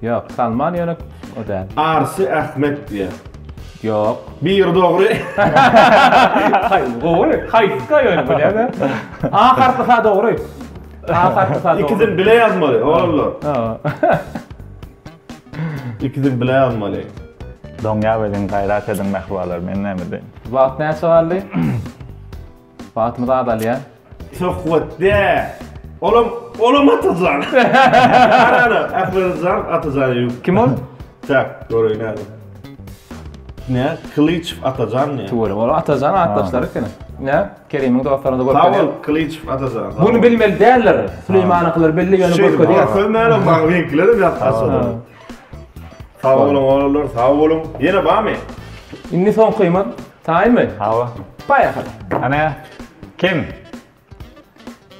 Speaker 1: Ýok, Salman ýöne o däl.
Speaker 2: Arsi Ahmet diýe.
Speaker 1: Ýok.
Speaker 2: Biri dogry.
Speaker 1: Haý, gowy. Haýsy ýöne bu näme? A harpy sa dogry. A harpy sa dogry.
Speaker 2: Ikisini bile ýazmaly, oglanlar. Ikisini bile ýazmaly.
Speaker 3: Doňýar welin gaýrat ediň mähribanlar, men näme diýin.
Speaker 1: Wagt näçe galdy? Wagtymyz azalýar.
Speaker 2: Söhbet dä. Olam olam Atajan. Arada Ahmetjan Atajan ýok.
Speaker 1: Kim ol?
Speaker 2: Tak, göreýin häzir. Ne? Klyçew Atajan ne?
Speaker 1: Tüweleme, ol Atajan atdaşlary ekeni. Ne? Kerimiň dostlaryny
Speaker 2: da
Speaker 1: görkezýär.
Speaker 2: Sag bol, Klyçew Atajan.
Speaker 1: Muny bilmeli däldir. Süleýmanyňkylar belli ýöne
Speaker 2: görkezýär. Görkezmänem maňa meňkiler hem ýatda açady. Sag boluň oglanlar, sag boluň. Ýene barmy?
Speaker 1: Indi soňkymyz. Taýynmy?
Speaker 3: Hawa.
Speaker 1: Baýahyr.
Speaker 3: Hany kim?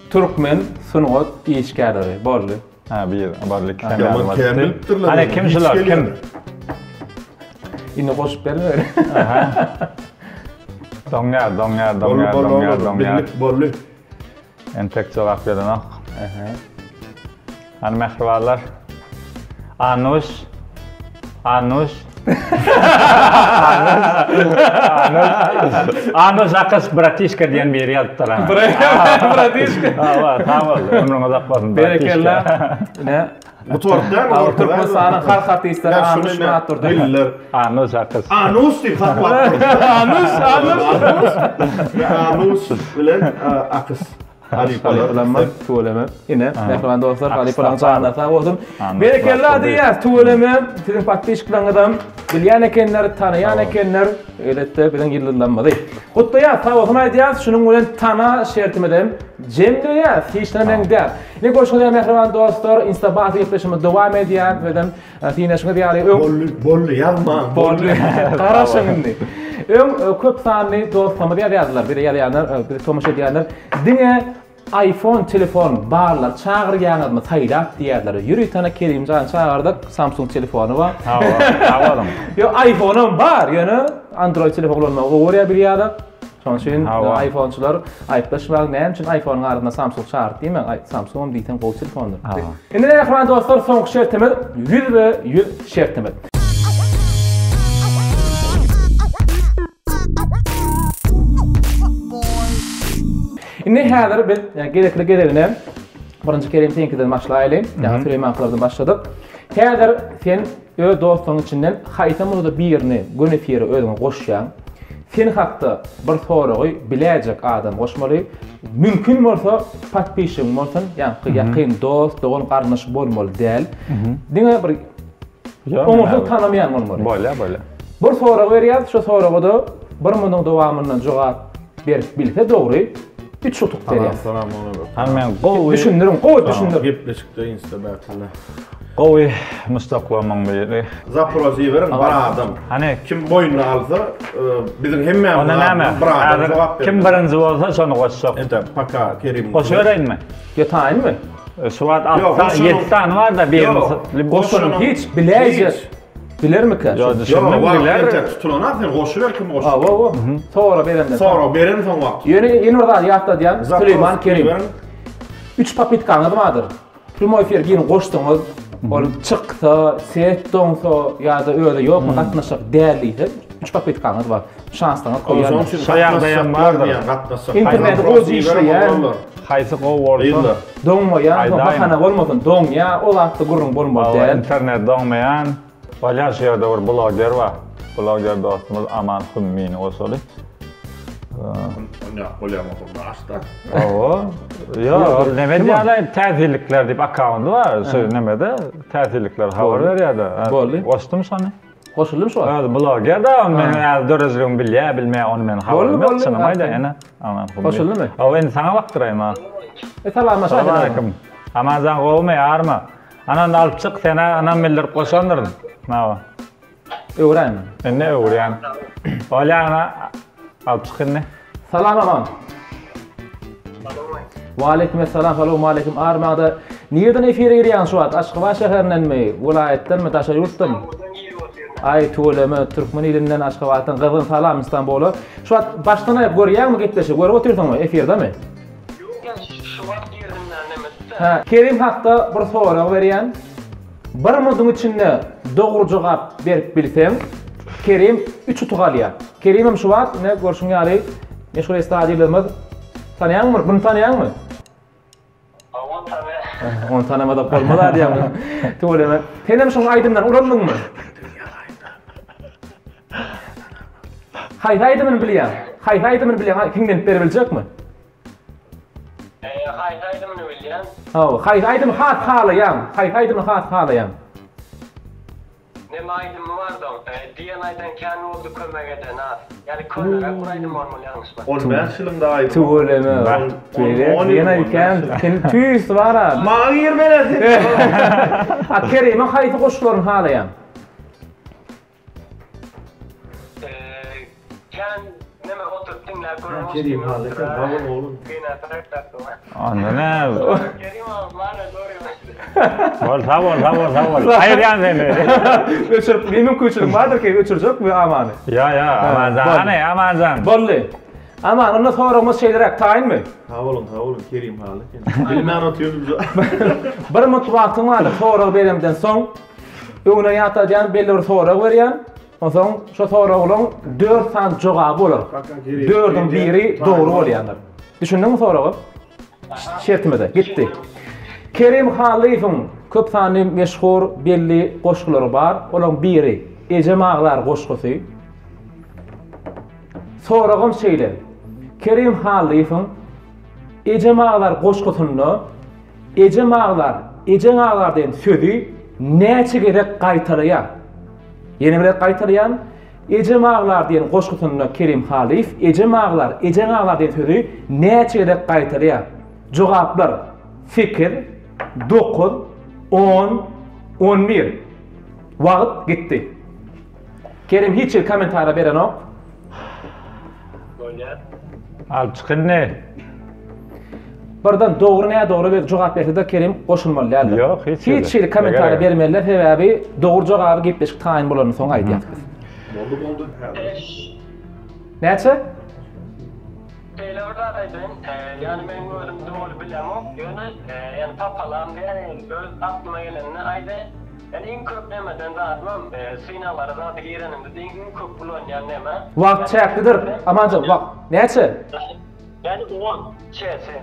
Speaker 1: Türkmen sungat işgärleri boldy.
Speaker 3: Ha bir boldy iki sany
Speaker 2: Ýaman kän bilipdirler.
Speaker 3: Hany kim şular kim?
Speaker 1: Indi goşup berme.
Speaker 3: Aha. Doňýar, doňýar, doňýar, doňýar, doňýar.
Speaker 2: Bildik boldy.
Speaker 3: Entek jogap gelenok. Aha. Hany mähribanlar. Anuş. Anuş. Anuş. Anuş Akyş bratişka diýen biri ýazypdyr.
Speaker 1: Bratişka.
Speaker 3: Hawa, sag bol. Ömrüň uzak bolsun.
Speaker 1: Berekella. Ine.
Speaker 2: Gutardy dämi?
Speaker 1: Türkmenistanyň halk artistleri Anuş Myratdurdy.
Speaker 2: Bildiler.
Speaker 3: Anuş Akyş.
Speaker 2: Anuş diýip saklap durdy.
Speaker 1: Anuş, Anuş.
Speaker 2: Anuş bilen Akyş.
Speaker 1: Halypalarymyz tüweleme. Ine, mähriban dostlar, halypalaryň janlary sag bolsun. Berekella diýýäs, tüweleme. Siziň podpisçikleriňizem bilýän ekenler, tanaýan ekenler. Elbetde biziň ýyldyzlarymyzy. Gutlaýas, sag bolsun aýdýas. Şunuň bilen tana şertimizem. Jemleýäs, hiç zada meňzär. Ine görşüňiz ýaly mähriban dostlar, Instabasy gepleşigimiz dowam edýär. Özem synaşyňyz ýaly öň
Speaker 2: Boldy, boldy, ýazmaň,
Speaker 1: boldy. Garaşyň indi. Öň köp sanly dostlarymyz ýazýardylar, bize ýazýanlar, bize tomaşa edýänler. Diňe iPhone telefon barlar çagyrýaňyzmy saýlap diýýärler. Ýöritana Kerimjany çagyrdyk, Samsung telefony bar.
Speaker 3: Sag boluň, sag boluň.
Speaker 1: Ýok, iPhone-am bar, ýöne Android telefon ulanmagy gowy görýär bir ýaly. Şonuň üçin iPhone-çylar aýyplaşmaň, näme üçin iPhone-yň arasynda Samsung çagyrt diýmäň, Samsung-am diýseň gowy telefondyr. Indi mähriban dostlar, soňky şertimiz 100 we 100 şertimiz. Indi häzir biz gezekli gezegine birinji Kerim seňkiden başlaýaly. Ýa Süleýmankylardan başladyk. Häzir sen Öz dostlaryň içinden haýsam bolsa-da birini göni efire özüňe goşýaň. Sen hakda bir soragy biläýjek adam goşmaly. Mümkin bolsa podpisçigiň bolsun, ýaňky ýakyn dost, dogan, garyndaş bolmaly däl. Diňe bir oňursyz tanamaýan bolmaly.
Speaker 3: Bolýar, bolýar.
Speaker 1: Bir sorag berýäs, şo soraga-da bir munuň dowamynda jogap berip bilse dogry, üç utuk berýäs.
Speaker 2: Salam, salam.
Speaker 3: Hany men gowy.
Speaker 1: Düşündiriň, gowy düşündir.
Speaker 2: Gepleşikde insta bätinde.
Speaker 3: Gowy muşdaklarymyň biri.
Speaker 2: Zapros iberiň bir adam.
Speaker 3: Hany
Speaker 2: kim boýnuna alsa biziň hemmämiziň
Speaker 3: Onda näme?
Speaker 2: bir adam jogap
Speaker 3: bermeli. Kim birinji bolsa şony goşjak.
Speaker 2: Entek paka Kerim.
Speaker 3: Goşubereýinmi?
Speaker 1: Ýa taýynmy?
Speaker 3: Şu wagt 6 sany 7 sany bar-da birini.
Speaker 1: Goşanyň hiç biläýjek. Bilermikä?
Speaker 3: Ýok, düşündim
Speaker 2: biler. Entek tutulana sen goşuber kim goşup.
Speaker 1: Hawa, hawa. Sorag berenden.
Speaker 2: Sorag berensoň wagt.
Speaker 1: Ýöne ýene bir zady ýatladýan, Süleýman Kerim. 3 popitkaňyz bardyr. Primoý efir girin goşsaňyz, ol çyksa, set doňsa ýa-da özi ýokmy gatnaşjak däl diýse, 3 popitkaňyz bar. Şanslaňyz
Speaker 2: goýýan.
Speaker 3: Şonuň üçin ýagdaýam bardyr.
Speaker 1: Internet gowy işleýän.
Speaker 3: Haýsy gowy bolsa.
Speaker 1: Doňmaýan, bahana bolmasyn, doňýa, o zatda gürrüň bolmaly däl.
Speaker 3: Internet doňmaýan. Bolýar şu ýerde bir bloger bar. Bloger dostumyz Aman Hümmini goşaly.
Speaker 2: Onýak bolýar bolsa başda.
Speaker 3: Hawa. Ýok, ol neme diýýärler, täsirlikler diýip akkaundy bar. Şu nemede täsirlikler habar berýär-de.
Speaker 1: Boldy.
Speaker 3: Goşdum şony.
Speaker 1: Goşuldymy şu wagt?
Speaker 3: Öz bloger da, meniň äzi döredijiligimi bilýär, bilmeýär, ony men habarym ýok, çynymy aýdaýyn, ene. Aman Hümmi.
Speaker 1: Goşuldymy?
Speaker 3: Hawa, indi saňa bakdyraýyn ha.
Speaker 1: E salamlaşaýyn.
Speaker 3: Salam aleýkum. Amanjan gowumy, army? Anany alyp çyk, sen-ä ynam bildirip goşandyryn. Hawa.
Speaker 1: Öwräýme.
Speaker 3: Indi öwürýän. Bolýa ana, alyp çyk indi.
Speaker 1: Salam Aman. Waleýkim essalam, salam aleýkim. Armada nirden efire girýäň şu wagt? Aşgabat şäherindenmi, welaýatdanmy, daşary ýurtdanmy? Aý, tüweleme, türkmen ilinden, Aşgabatdan gyzgyn salam Istanbula. Şu wagt başdan aýak görýäňmi gepleşigi? Görüp otyrsyňmy efirdemi?
Speaker 4: Şu wagt girdim näme?
Speaker 1: Hä, Kerim hakda bir sorag berýän. Bir muduň içinde dogry jogap berip bilseň, Kerim 3 utuk alýar. Kerimem şu wagt ine görşüň ýaly meşhur estrada Tanaýaňmy? Bunu tanaýaňmy?
Speaker 4: Hawa, tanaýan.
Speaker 1: Ony tanamasak bolmaz diýýäň. Tüweleme. Senem şuň aýdymlaryny ulandyňmy? Haýsy aýdymyny bilýäň? Haýsy aýdymyny bilýäň? Hiňlenip beribiljekmi?
Speaker 4: Eee, haýsy aýdymyny bilýän?
Speaker 1: Hawa, haýsy aýdymy has halaýaň? Haýsy aýdymy has halaýaň?
Speaker 4: Neme aýdymy bardy oň? Eee, diýen aýdan kän boldy kömek eden az. Ýaly köneräk bir aýdym bolmaly ýalňyşmasam.
Speaker 2: 15 ýylyň-da aýdymy.
Speaker 1: Tüweleme. Beýle diýen aý kän. Sen tüýs bar-a.
Speaker 2: Maňa girmeli sen.
Speaker 1: A Kerimiň haýsy goşgularyny halaýaň?
Speaker 4: Kän neme oturyp diňläp görüň.
Speaker 2: Kerim Hally sen sag bol oglum.
Speaker 3: Onda ne?
Speaker 4: Kerim aga mana dogry.
Speaker 3: Bol sag bol sag bol sag bol. Aýyrýan seni.
Speaker 1: Öçürip bir mümkinçilik bardyr ki öçürjekmi Amany?
Speaker 3: Ýa ýa Amanjan. Hany Amanjan.
Speaker 1: Boldy. Aman onda soragymyz şeýleräk taýynmy?
Speaker 2: Sag boluň sag boluň Kerim Hally sen. Bilmän otyrdym.
Speaker 1: Bir minut wagtyň bardyr sorag beremden soň Öňüne ýatladýan belli bir sorag berýän. Onsoň şo soraglaryň 4 sany jogaby bolar. Dördüň biri dogry bolýandyr. Düşündiňmi soraga? Şertimize gitdi. Kerim Hallyýewiň köp sanly meşhur belli goşgulary bar. Olaryň biri Ejem aglar goşgusy. Soragym şeýle. Kerim Hallyýewiň Ejem aglar goşgusynda Ejem aglar, ejeň aglar diýen sözi näçe gezek gaýtalaýar? Ýene bir gezek gaýtalaýan, Ejem aglar diýen goşgusynda Kerim Halyýew Ejem aglar, ejeň aglar diýen sözi näçe gezek gaýtalaýar? Jogaplar, 8, 9, 10, 11. Wagt gitdi. Kerim hiç hili kommentariýa berenok.
Speaker 4: Bolýar.
Speaker 3: Alyp çyk indi.
Speaker 1: Birden dogry nädogry bir jogap berse-de Kerim goşulmaly däldir.
Speaker 3: Ýok, hiç hili.
Speaker 1: Hiç hili kommentariýa bermeli däl, sebäbi dogry jogaby gepleşik taýyn bolandan soň aýdýas biz.
Speaker 2: Boldy boldy häzir.
Speaker 1: Näçe?
Speaker 4: Beýle bir zat aýdaýyn, ýagny meň özüm doly bilemok, ýöne ýagny papalam diýäýin, öz aklyma gelenini aýdaýyn. Ýagny iň köp nemeden zadymam, synaglara zada girenimde-de iň köp ulanýan neme.
Speaker 1: Wagt çäklidir, Amanjan, wagt. Näçe?
Speaker 4: Ýagny on, çesi.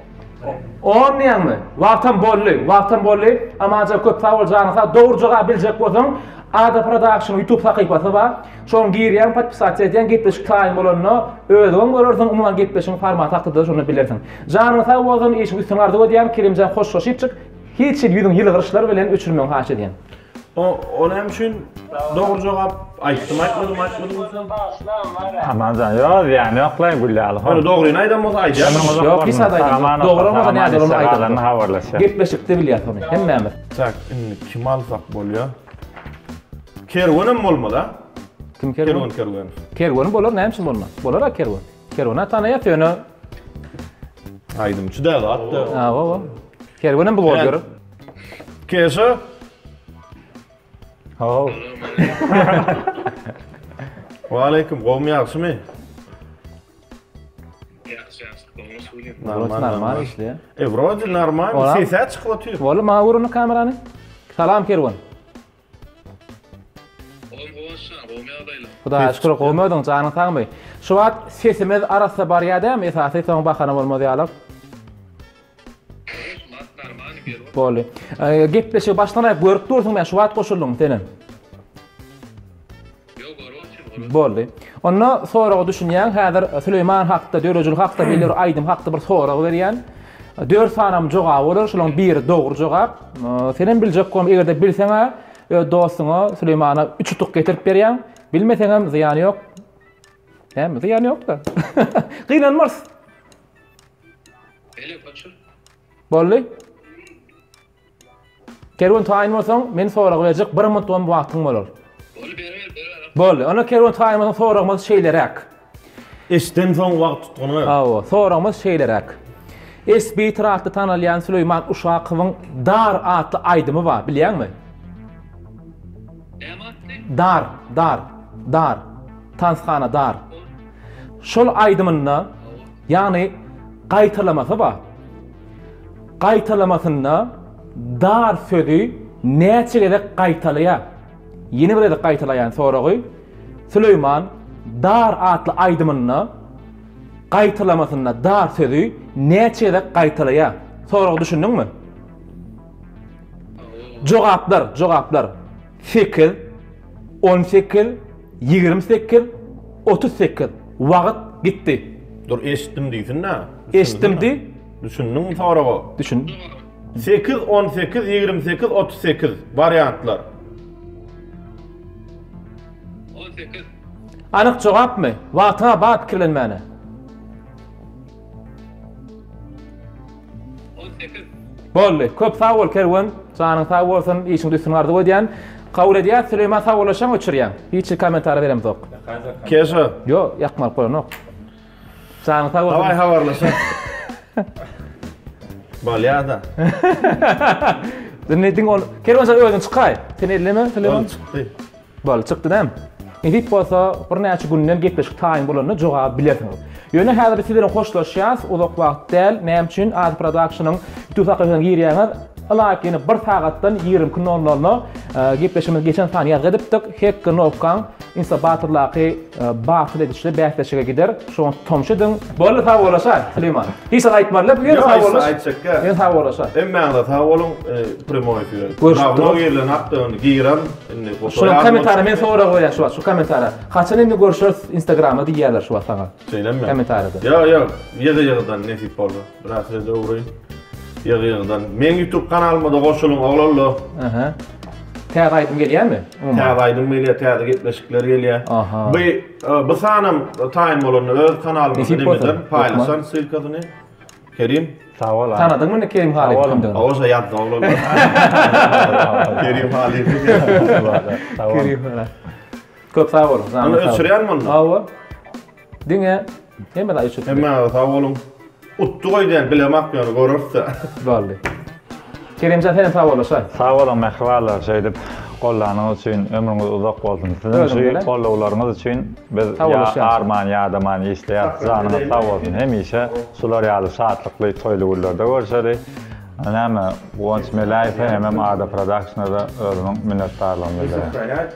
Speaker 1: On diýýäňmi? Wagtam boldy, wagtam boldy. Amanjan köp sag bol, janyň sag. Dogry jogaby biljek bolsaň, Ada Production YouTube sahypasy bar. Şoň girýäň, podpisasiýa edýäň, gepleşik taýyn bolanda özüňem görersiň, umuman gepleşigiň formaty hakda-da şonda bilersiň. Janyň sag bolsun, işiň üstün arzuw edýän, Kerimjan hoşlaşypjyk, hiç hili ýüzüň ýylgyryşlar bilen öçürmegiňi haýyş edýän.
Speaker 2: O, o näme üçin dogry jogap aýtdym aýtmadym aýtmadym diýseň.
Speaker 3: Amanjan ýok zyýany ýoklaý gül ýaly hol.
Speaker 2: Ýöne dogryny aýdan bolsa aýdýar.
Speaker 1: Ýok hiç zat aýdan. Dogry bolmasa nädogry ony aýdan. Gepleşikde bilýäs ony hemmämiz.
Speaker 2: Tak indi kim alsak bolýa? Kerwenem bolmaz a?
Speaker 1: Kim kerwen?
Speaker 2: Kerwen kerwen.
Speaker 1: Kerwen bolar näme üçin bolmaz? Bolar a kerwen. Kerwen-a tanaýas ýöne
Speaker 2: Aýdymçy däl at da.
Speaker 1: Hawa. Kerwenem bloger.
Speaker 2: Keşa.
Speaker 3: How.
Speaker 2: Waleýkim, gowmy ýagşymy?
Speaker 5: Ýagşy ýagşy, gowmy şulim?
Speaker 1: Normal normal işleýär.
Speaker 2: E, wrode normal, sesi çykyp otyr.
Speaker 1: Boldy, maňa göründi kamerany. Salam Kerwen.
Speaker 5: Gowmy gowaşjan, gowmy ýagdaýlar?
Speaker 1: Hudaýa şükür, gowmy özüň, janyň sagmy? Şu wagt sesimiz arassa barýar dämi, esasy soň bahana bolmaz ýaly. Boldy. Gepleşigi başdan aýak görüp dursuň men şu wagt goşuldyň senem.
Speaker 5: Ýok, görüp otyryn.
Speaker 1: Boldy. Onda soraga düşünýäň, häzir Süleýman hakda, döredijilik hakda, belli bir aýdym hakda bir sorag berýän. Dört sanam jogaby bolar, şolaryň biri dogry jogap. Senem biljek bolma, eger-de bilseň-ä, öz dostuňa Süleýmana üç utuk getirip berýäň. Bilmeseňem zyýany ýok. Näme, zyýany ýok-da. Gynanmarys.
Speaker 5: Beýle göçür.
Speaker 1: Boldy. Kerwen taýyn bolsaň, men sorag berjek, bir minut hem wagtyň bolar.
Speaker 5: Boldy, beriber, beriber.
Speaker 1: Boldy. Onda Kerwen taýyn bolsaň, soragymyz şeýleräk.
Speaker 2: Eşden soň wagt tutguny.
Speaker 1: Hawa, soragymyz şeýleräk. SB atly tanalýan Süleýman Uşakowyň Dar atly aýdymy bar, bilýäňmi?
Speaker 5: Näme atly?
Speaker 1: Dar, dar, dar. Tanshana dar. Şol aýdymynda Ýagny gaýtalamasy bar. Gaýtalamasynda dar sözi näçe gezek gaýtalaýar? Ýene bir gezek gaýtalaýan soragy. Süleýman dar atly aýdymynda gaýtalamasynda dar sözi näçe gezek gaýtalaýar? Soraga düşündiňmi? Jogaplar, jogaplar. 8, 18, 28, 38. Wagt gitdi.
Speaker 2: Dur eşitdim diýsin-dä.
Speaker 1: Eşitdim diý.
Speaker 2: Düşündiňmi soraga?
Speaker 1: Düşün.
Speaker 2: 8, 18, 28, 38 wariantlar.
Speaker 5: 18.
Speaker 1: Anyk jogapmy? Wagtyňa bar pikirlenmäne.
Speaker 5: 18.
Speaker 1: Boldy. Köp sag bol Kerwen. Janyň sag bolsun. Işiňde üstün arzuw edýän. Kabul edýäs. Süleýman sag bolaşaň öçürýäň. Hiç hili kommentariýa beremzok.
Speaker 2: Keşa.
Speaker 1: Ýok, ýakmalyk bolanok. Janyň sag bolsun.
Speaker 2: Daway habarlaşak. Bolýa-da.
Speaker 1: Indi diňe ol Kerwen sen özüň çykaý. Sen elleme Süleýman.
Speaker 2: Ol çykdy.
Speaker 1: Boldy, çykdy dämi? Nesip bolsa, birnäçe günden gepleşik taýyn bolanda jogaby bilersiňiz. Ýöne häzir biz siz bilen hoşlaşýas, uzak wagt däl. Näme üçin? Azy Production-yň YouTube sahypasyna girýäňiz, ylaýyk ýene bir sagatdan 22 nol nolda gepleşigimiz geçen sany ýazgy edipdik. Hekge Nowkaň Insta Battle-daky batyl edişli bäsleşige gider. Şoňa tomaşa ediň. Boldy sag bolaşaý Süleýman. Hiç zat aýtmadylar bu ýöne sag bolaş. Ýöne sag bolaşaý.
Speaker 2: Hemmäňize sag boluň primoý efire.
Speaker 1: Görüşip
Speaker 2: durus. Girilen hakda indi giren indi goşa.
Speaker 1: Şunuň kommentariýa men sorag berýän şu wagt şu kommentariýa. Haçan indi görüşeris Instagramda diýýärler şu wagt saňa.
Speaker 2: Şeýlemi?
Speaker 1: Kommentariýada.
Speaker 2: Ýok ýok ýygy ýygydan nesip bolsa. Biraz size öwreýin. Ýygy ýygydan. Meň YouTube kanalyma-da goşulyň oglanlar.
Speaker 1: Aha. Täze aýdym gelýärmi?
Speaker 2: Täze aýdym gelýär, täze gepleşikler gelýär.
Speaker 1: Aha.
Speaker 2: Bu e, bu sanam taýyn bolanda öz kanalymyzda
Speaker 1: Nesip bolsa.
Speaker 2: nemeden paýlaşan ssylkasyny. Kerim.
Speaker 3: Sag bol.
Speaker 1: Tanadyňmy indi Kerim Halyýew kimdigini?
Speaker 2: Hawa şo ýazdy oglanlar. Kerim Halyýew.
Speaker 1: Kerim Halyýew. Köp sag boluň.
Speaker 2: Ony öçürýän munda.
Speaker 1: Hawa. Diňe hemme zat öçürip.
Speaker 2: Hemme sag boluň. Utdy goý diýen bilemak ýöne görerse.
Speaker 1: Boldy. Kerimjan senem sag bol şaý.
Speaker 3: Sag boluň mähribanlar şeýdip gollanyňyz üçin ömrüňiz uzak bolsun. Siziň şu gollawlaryňyz üçin biz ýa arman ýadaman işleýäris janyňyz sag bolsun hemişe şular ýaly şatlykly toýly günlerde görşeli. Näme Guwanç Meläýewe hemem Ada Productionada özümiň minnetdarlygymy bildirýän.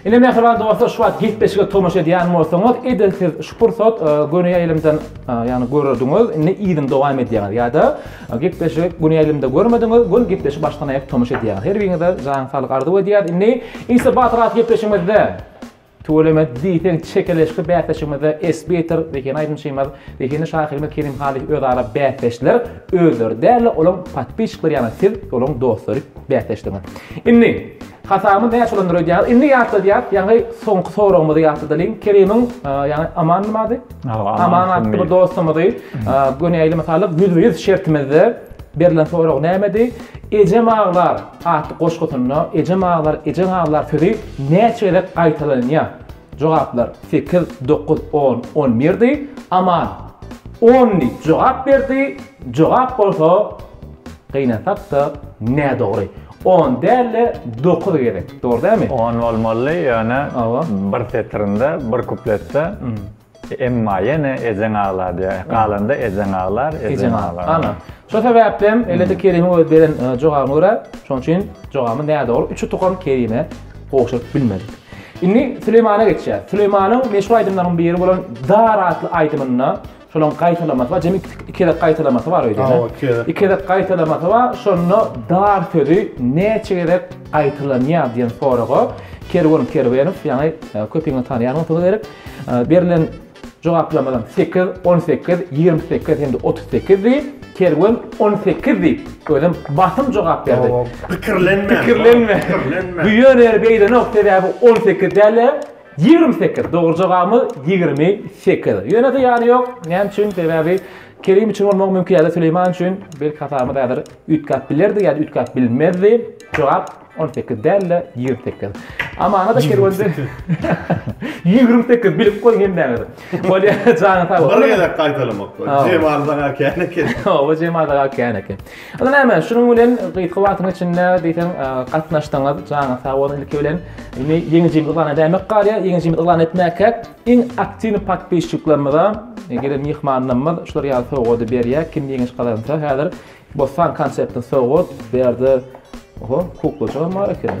Speaker 1: Ine mähriban dostlar şu wagt gepleşige tomaşa edýän bolsaňyz edil siz şu pursat göni ýaýlymdan ýagny görerdiňiz indi yzyny dowam edýäňiz ýa-da gepleşigi göni ýaýlymda görmediňiz göni gepleşik başdan aýak tomaşa edýäňiz. Her biriňize jan saglyk arzuw edýäris. Indi Insta Batyr atly gepleşigimizde tüweleme diýseň çekeleşikli bäsleşigimizde Esbiter zehinli aýdymçymyz, zehinli şahyrymyz Kerim Halyýew özara bäsdeşler, özleri däl-de olaň podpisçikleri ýagny siz olaň dostlary bäsdeşdiňiz. Indi Hasabymy näçe bolandyr öýdýäňiz? Indi ýatladýas, ýaňy soňky soragymyzy ýatladalyň. Kerimiň, ýaňy Amanmy ady? Aman atly bir dostumyzy göni ýaýly mysallyk ýüzbe-ýüz şertimizde berlen sorag nämedi? Ejem aglar atly goşgusynda ejem aglar, ejeň aglar sözi näçe gezek gaýtalanýar? Jogaplar 8, 9, 10, 11-di. Aman 10 diýip jogap berdi. Jogap bolsa gynansak-da nädogry. On däl-de 9 gezek. Dogry dälmi?
Speaker 3: On bolmaly, ýöne bir setirinde, bir kupletde emma ýene ejeň aglar diýýär. Galanda ejeň aglar, ejeň aglar.
Speaker 1: Ana. Şo sebäpden elbetde Kerimiň öz beren e, jogabyna görä, şonuň üçin jogabymyz nädogry. Üç utukam Kerime gowşuryp bilmedik. Indi Süleýmana geçýär. Süleýmanyň meşhur aýdymlarynyň biri bolan Dar atly aýdymynda Şolaň gaýtalamasy bar, jemi iki gezek gaýtalamasy bar öýdýän.
Speaker 2: Hawa, iki gezek.
Speaker 1: Iki gezek gaýtalamasy bar. Şonda dar sözi näçe gezek gaýtalanýar diýen soraga Kerwen Kerwenow, ýagny e, köpüňiz tanaýan bolsaňyz gerek, e, berlen jogaplamadan 8, 18, 28 hem-de 38 diýip, Kerwen 18 diýip, özem basym jogap berdi.
Speaker 2: Hawa, pikirlenme.
Speaker 1: Pikirlenme.
Speaker 2: Pikirlenme.
Speaker 1: Bu ýöne ýere beýlenok, sebäbi 18 däl-de, 28. Dogry jogabymyz 28. Ýöne zyýany ýok. Näme üçin? Sebäbi Kerim üçin bolmagy mümkin ýa-da Süleýman üçin belki hasabymyz häzir üýtgäp bilerdi ýa-da üýtgäp bilmezdi. Jogap 18 däl-de 28. Amana da kerwende 28 bilip goýuň hemmäňiz. Bolýar, janyň sag bolsun.
Speaker 2: Bir gezek gaýtalamak. Jemal saňa kän eken.
Speaker 1: Hawa, Jemal saňa kän eken. Onda näme, şunuň bilen gysga wagtyň içinde diýseň gatnaşdyňyz, janyňyz sag bolsun ilki bilen. Indi ýeňijimizi yglan edäýmek galýar. Ýeňijimizi yglan etmäkäk iň aktiwny podpisçiklerimize gelen myhmanlarymyz şular ýaly sowgady berýär. Kim ýeňiş gazansa häzir Bossan konseptini sowgat, bu ýerde oho, kuklajygam bar eken.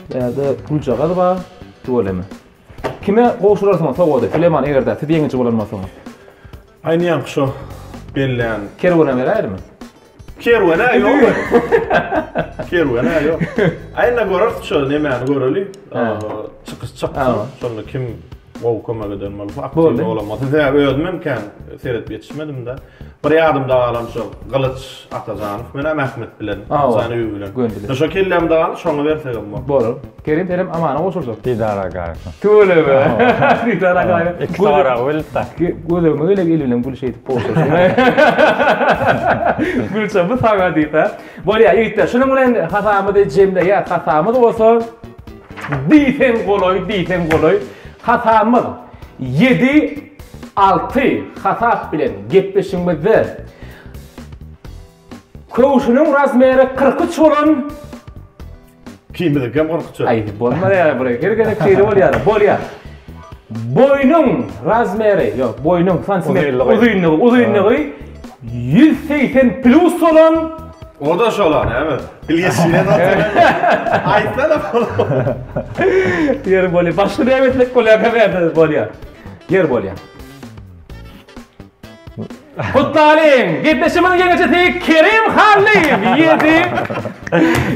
Speaker 1: Bu ýerde güljagaz bar, tüweleme. Kime gowşurarsyňyz sowgady, Süleýman eger-de siz ýeňiji bolan bolsaňyz?
Speaker 2: Aýny ýaňky şo bellän.
Speaker 1: Kerwene beräýermi?
Speaker 2: Kerwene ýok. Kerwene ýok. Aýna göreris şo nemäni göreli. Çykyş çyksyn. Şonda kim gowy kömek eden bolsa, aktiw bolan bolsa. Sebäbi özüm hem kän seredip ýetişmedim-de. Bir ýadymda galan şo Gylyç Atajanow menem Ahmet bilen, Jan öýi bilen. Şo kellämde galdy, şoňa bersegem bor.
Speaker 1: Bolar. Kerim senem Amana goşuljak.
Speaker 3: Didar Agaýew.
Speaker 1: Tüweleme. Didar Agaýew.
Speaker 3: Iki soragy bilipdir.
Speaker 1: Gözegime gele eli bilen gül şeýdip goşulsun. Gülçe bu saňa diýip ha. Bolýar ýigitler, şunuň bilen hasabymyzy jemleýäs. Hasabymyz bolsa diýseň golaý, diýseň golaý. Hasabymyz 7 6 hasap bilen gepleşigimizde Köwşüniň razmeri 43 bolan
Speaker 2: Kimiziňkem 43.
Speaker 1: Aý, bolmaz ýa bir her gezek şeýle bolýar. Bolýar. Boýnuň razmeri, ýok, boýnuň santimetr uzynlygy, uzynlygy 180 plus bolan
Speaker 2: O da şola, näme? Bilgeşine Aýtsana bolar.
Speaker 1: Ýer bolýar. Başga näme etmek bolýar, näme bolýar. Ýer bolýar. Gutlalyň! Gepleşigimiziň ýeňijisi Kerim Hallyýew!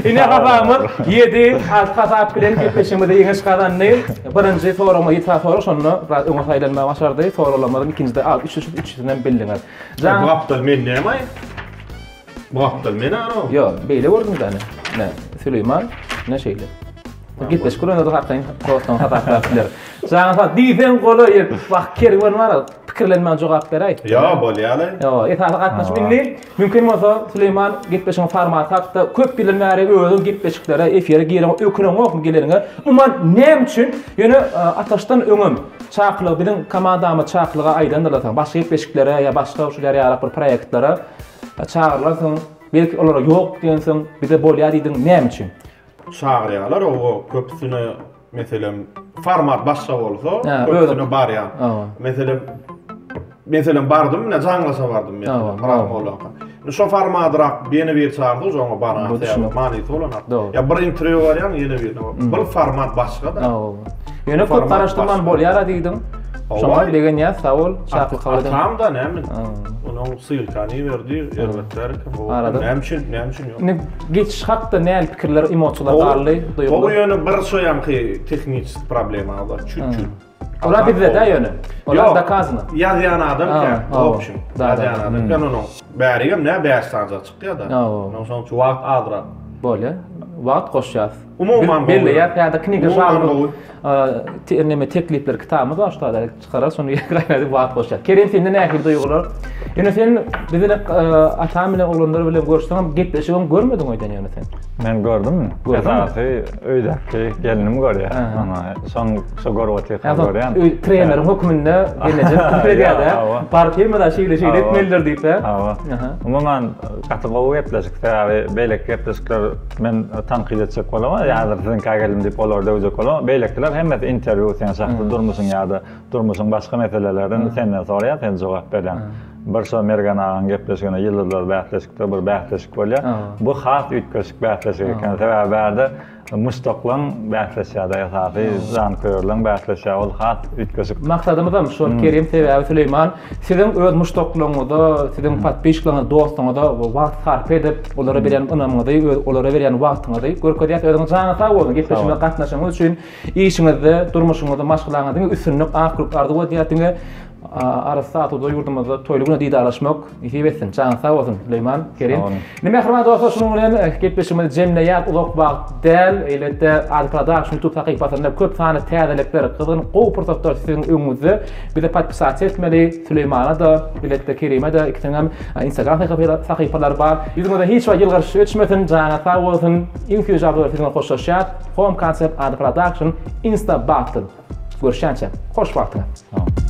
Speaker 1: 7. Ine hasabymyz 7 alt hasap bilen gepleşigimizde ýeňiş gazandy. Birinji soragyma ýiti sorag şonda biraz öňe saýlanmagy başardy. Soraglarymyzyň ikinjide alt üçüsi üçüsini hem bildiňiz.
Speaker 2: Jan Bu gapdal men näme? Bu gapdal men ano.
Speaker 1: Ýok, beýle gördüm däne. Ne, Süleýman, ne şeýle. Gepleşik guranda-da arkaýyn dostlaryň hasaplap biler. Janyň sag, diýseň golaý, wah kerwen bar. pikirlenmän jogap beräý.
Speaker 2: Ýa bolýaly.
Speaker 1: Ýa esasy gatnaşyp indi mümkin bolsa Süleýman gepleşigiň formaty hakda köp ýyldan bäri özüň gepleşiklere efire gireňok öküneňokmy geleniňe? Umuman näme üçin? Ýöne Ataşdan öňem çakylygy biziň komandamyz çakylyga aýdandyrlar saňa başga gepleşiklere ýa başga şular ýalak bir proýektlere çagyrylansyň belki olara ýok diýensiň bize bolýa diýdiň näme üçin?
Speaker 2: Çagyrýarlar owo köpüsine meselem format başga bolsa köpüsine barýan. Meselem meselem bardym mine jaňlaşa bardym meselem Myrat mollaka. Şo formadrak ýene bir çagyrdy uje oňa baran manysy bolanok. Ýa bir interwýu barýaň ýene birine. Bir format başga-da.
Speaker 1: Ýöne köp garaşdyrman bolýar-a diýdiň. Şoňa begenýäs, sag bol, çakylyk kabul eden.
Speaker 2: Atam-da näme? Onuň ssylkany iberdi, erbetler eken. Näme üçin, näme üçin ýok?
Speaker 1: Indi geçiş hakda nähili pikirler, emosiýalar galdy,
Speaker 2: duýgular? Gowy ýöne bir şo ýaňky tehniçeski problema bar, çüt-çüt.
Speaker 1: Olar bizde-dä ýöne. Olar dokazano.
Speaker 2: Ýazýan adam kän, w obşem. Ýazýan adam kän onuň. Bärigem nä 5 sanja çykýar-da. Onuň şonuň üçin wagt azrak.
Speaker 1: Bolýar. Wagt goşýas.
Speaker 2: Umuman
Speaker 1: belleýär. Täze kniga žalba neme teklipler kitabymyz bar şu taýda çykararys şony gaýrat wagt goşýar. Kerim sende nähili duýgular? Ýöne sen biz bilen atam bilen oglanlar bilen görüşseňem gepleşigem görmediň öýden ýöne sen.
Speaker 3: Men gördüm. Esasy öýdäki gelinim görýär. Ana, şoň şo görüp otyrka görýän.
Speaker 1: Öý treneriň hökmünde gelnejem pikir edýär-de. Baryp hemme zat şeýle şeýle etmelidir diýip-de.
Speaker 3: Hawa. Umuman gaty gowy gepleşik. Sebäbi beýleki gepleşikler men tankyt etjek bolamok, häzir siziňkä geldim diýip olary döwjek bolamok. Beýlekiler hemmesi interwýu, seň şahsy durmuşyň ýa-da durmuşyň başga meselelerini senden soraýar, sen jogap berýäň. Bir şo Mergen agaň gepleşiginde Ýyldyzlar bäsleşikde bir bäsleşik bolýar. Bu has üýtgeşik bäsleşik eken. Sebäbi bärde Muşdaklaň bäsleşýär-de esasy janköýerleň bäsleşýär ol has üýtgeşik.
Speaker 1: Maksadymyzam şol Kerim sebäbi Süleýman siziň öz muşdaklaryňyza siziň podpisçikleriňize dostuňyza wagt sarp edip olara berýän ynamyňyzy öz olara berýän wagtyňyzy görkezýäs özüňiz janyňyz sag bolsun gepleşigimize gatnaşanyňyz üçin işiňizde durmuşyňyzda maşgalaňyzda diňe üstünlik ak ýürek arzuw edýäs diňe Arassa asuda ýurdumyzda toýly güne didarlaşmak nesip etsin. Janyň sag bolsun Süleýman, Kerim. Indi mähriban dostlar şunuň bilen eh, gepleşigimizi jemleýäs. Uzak wagt däl. Elbetde Ady Production YouTube sahypasynda köp sanly täzelikler, gyzgyn gowy pursatlar siziň öňüňizde. Bize podpisasiýa etmeli. Süleýmana-da, elbetde Kerime-de ikisiniň hem eh, Instagram sahypalary bar. Ýüzüňizde hiç wagt ýylgyryş öçmesin, janyňyz sag bolsun. Iň süýji arzuwlar siziň bilen hoşlaşýas. Home Concept Ady Production Insta Battle. Görüşýänçä, hoş wagtyňyz.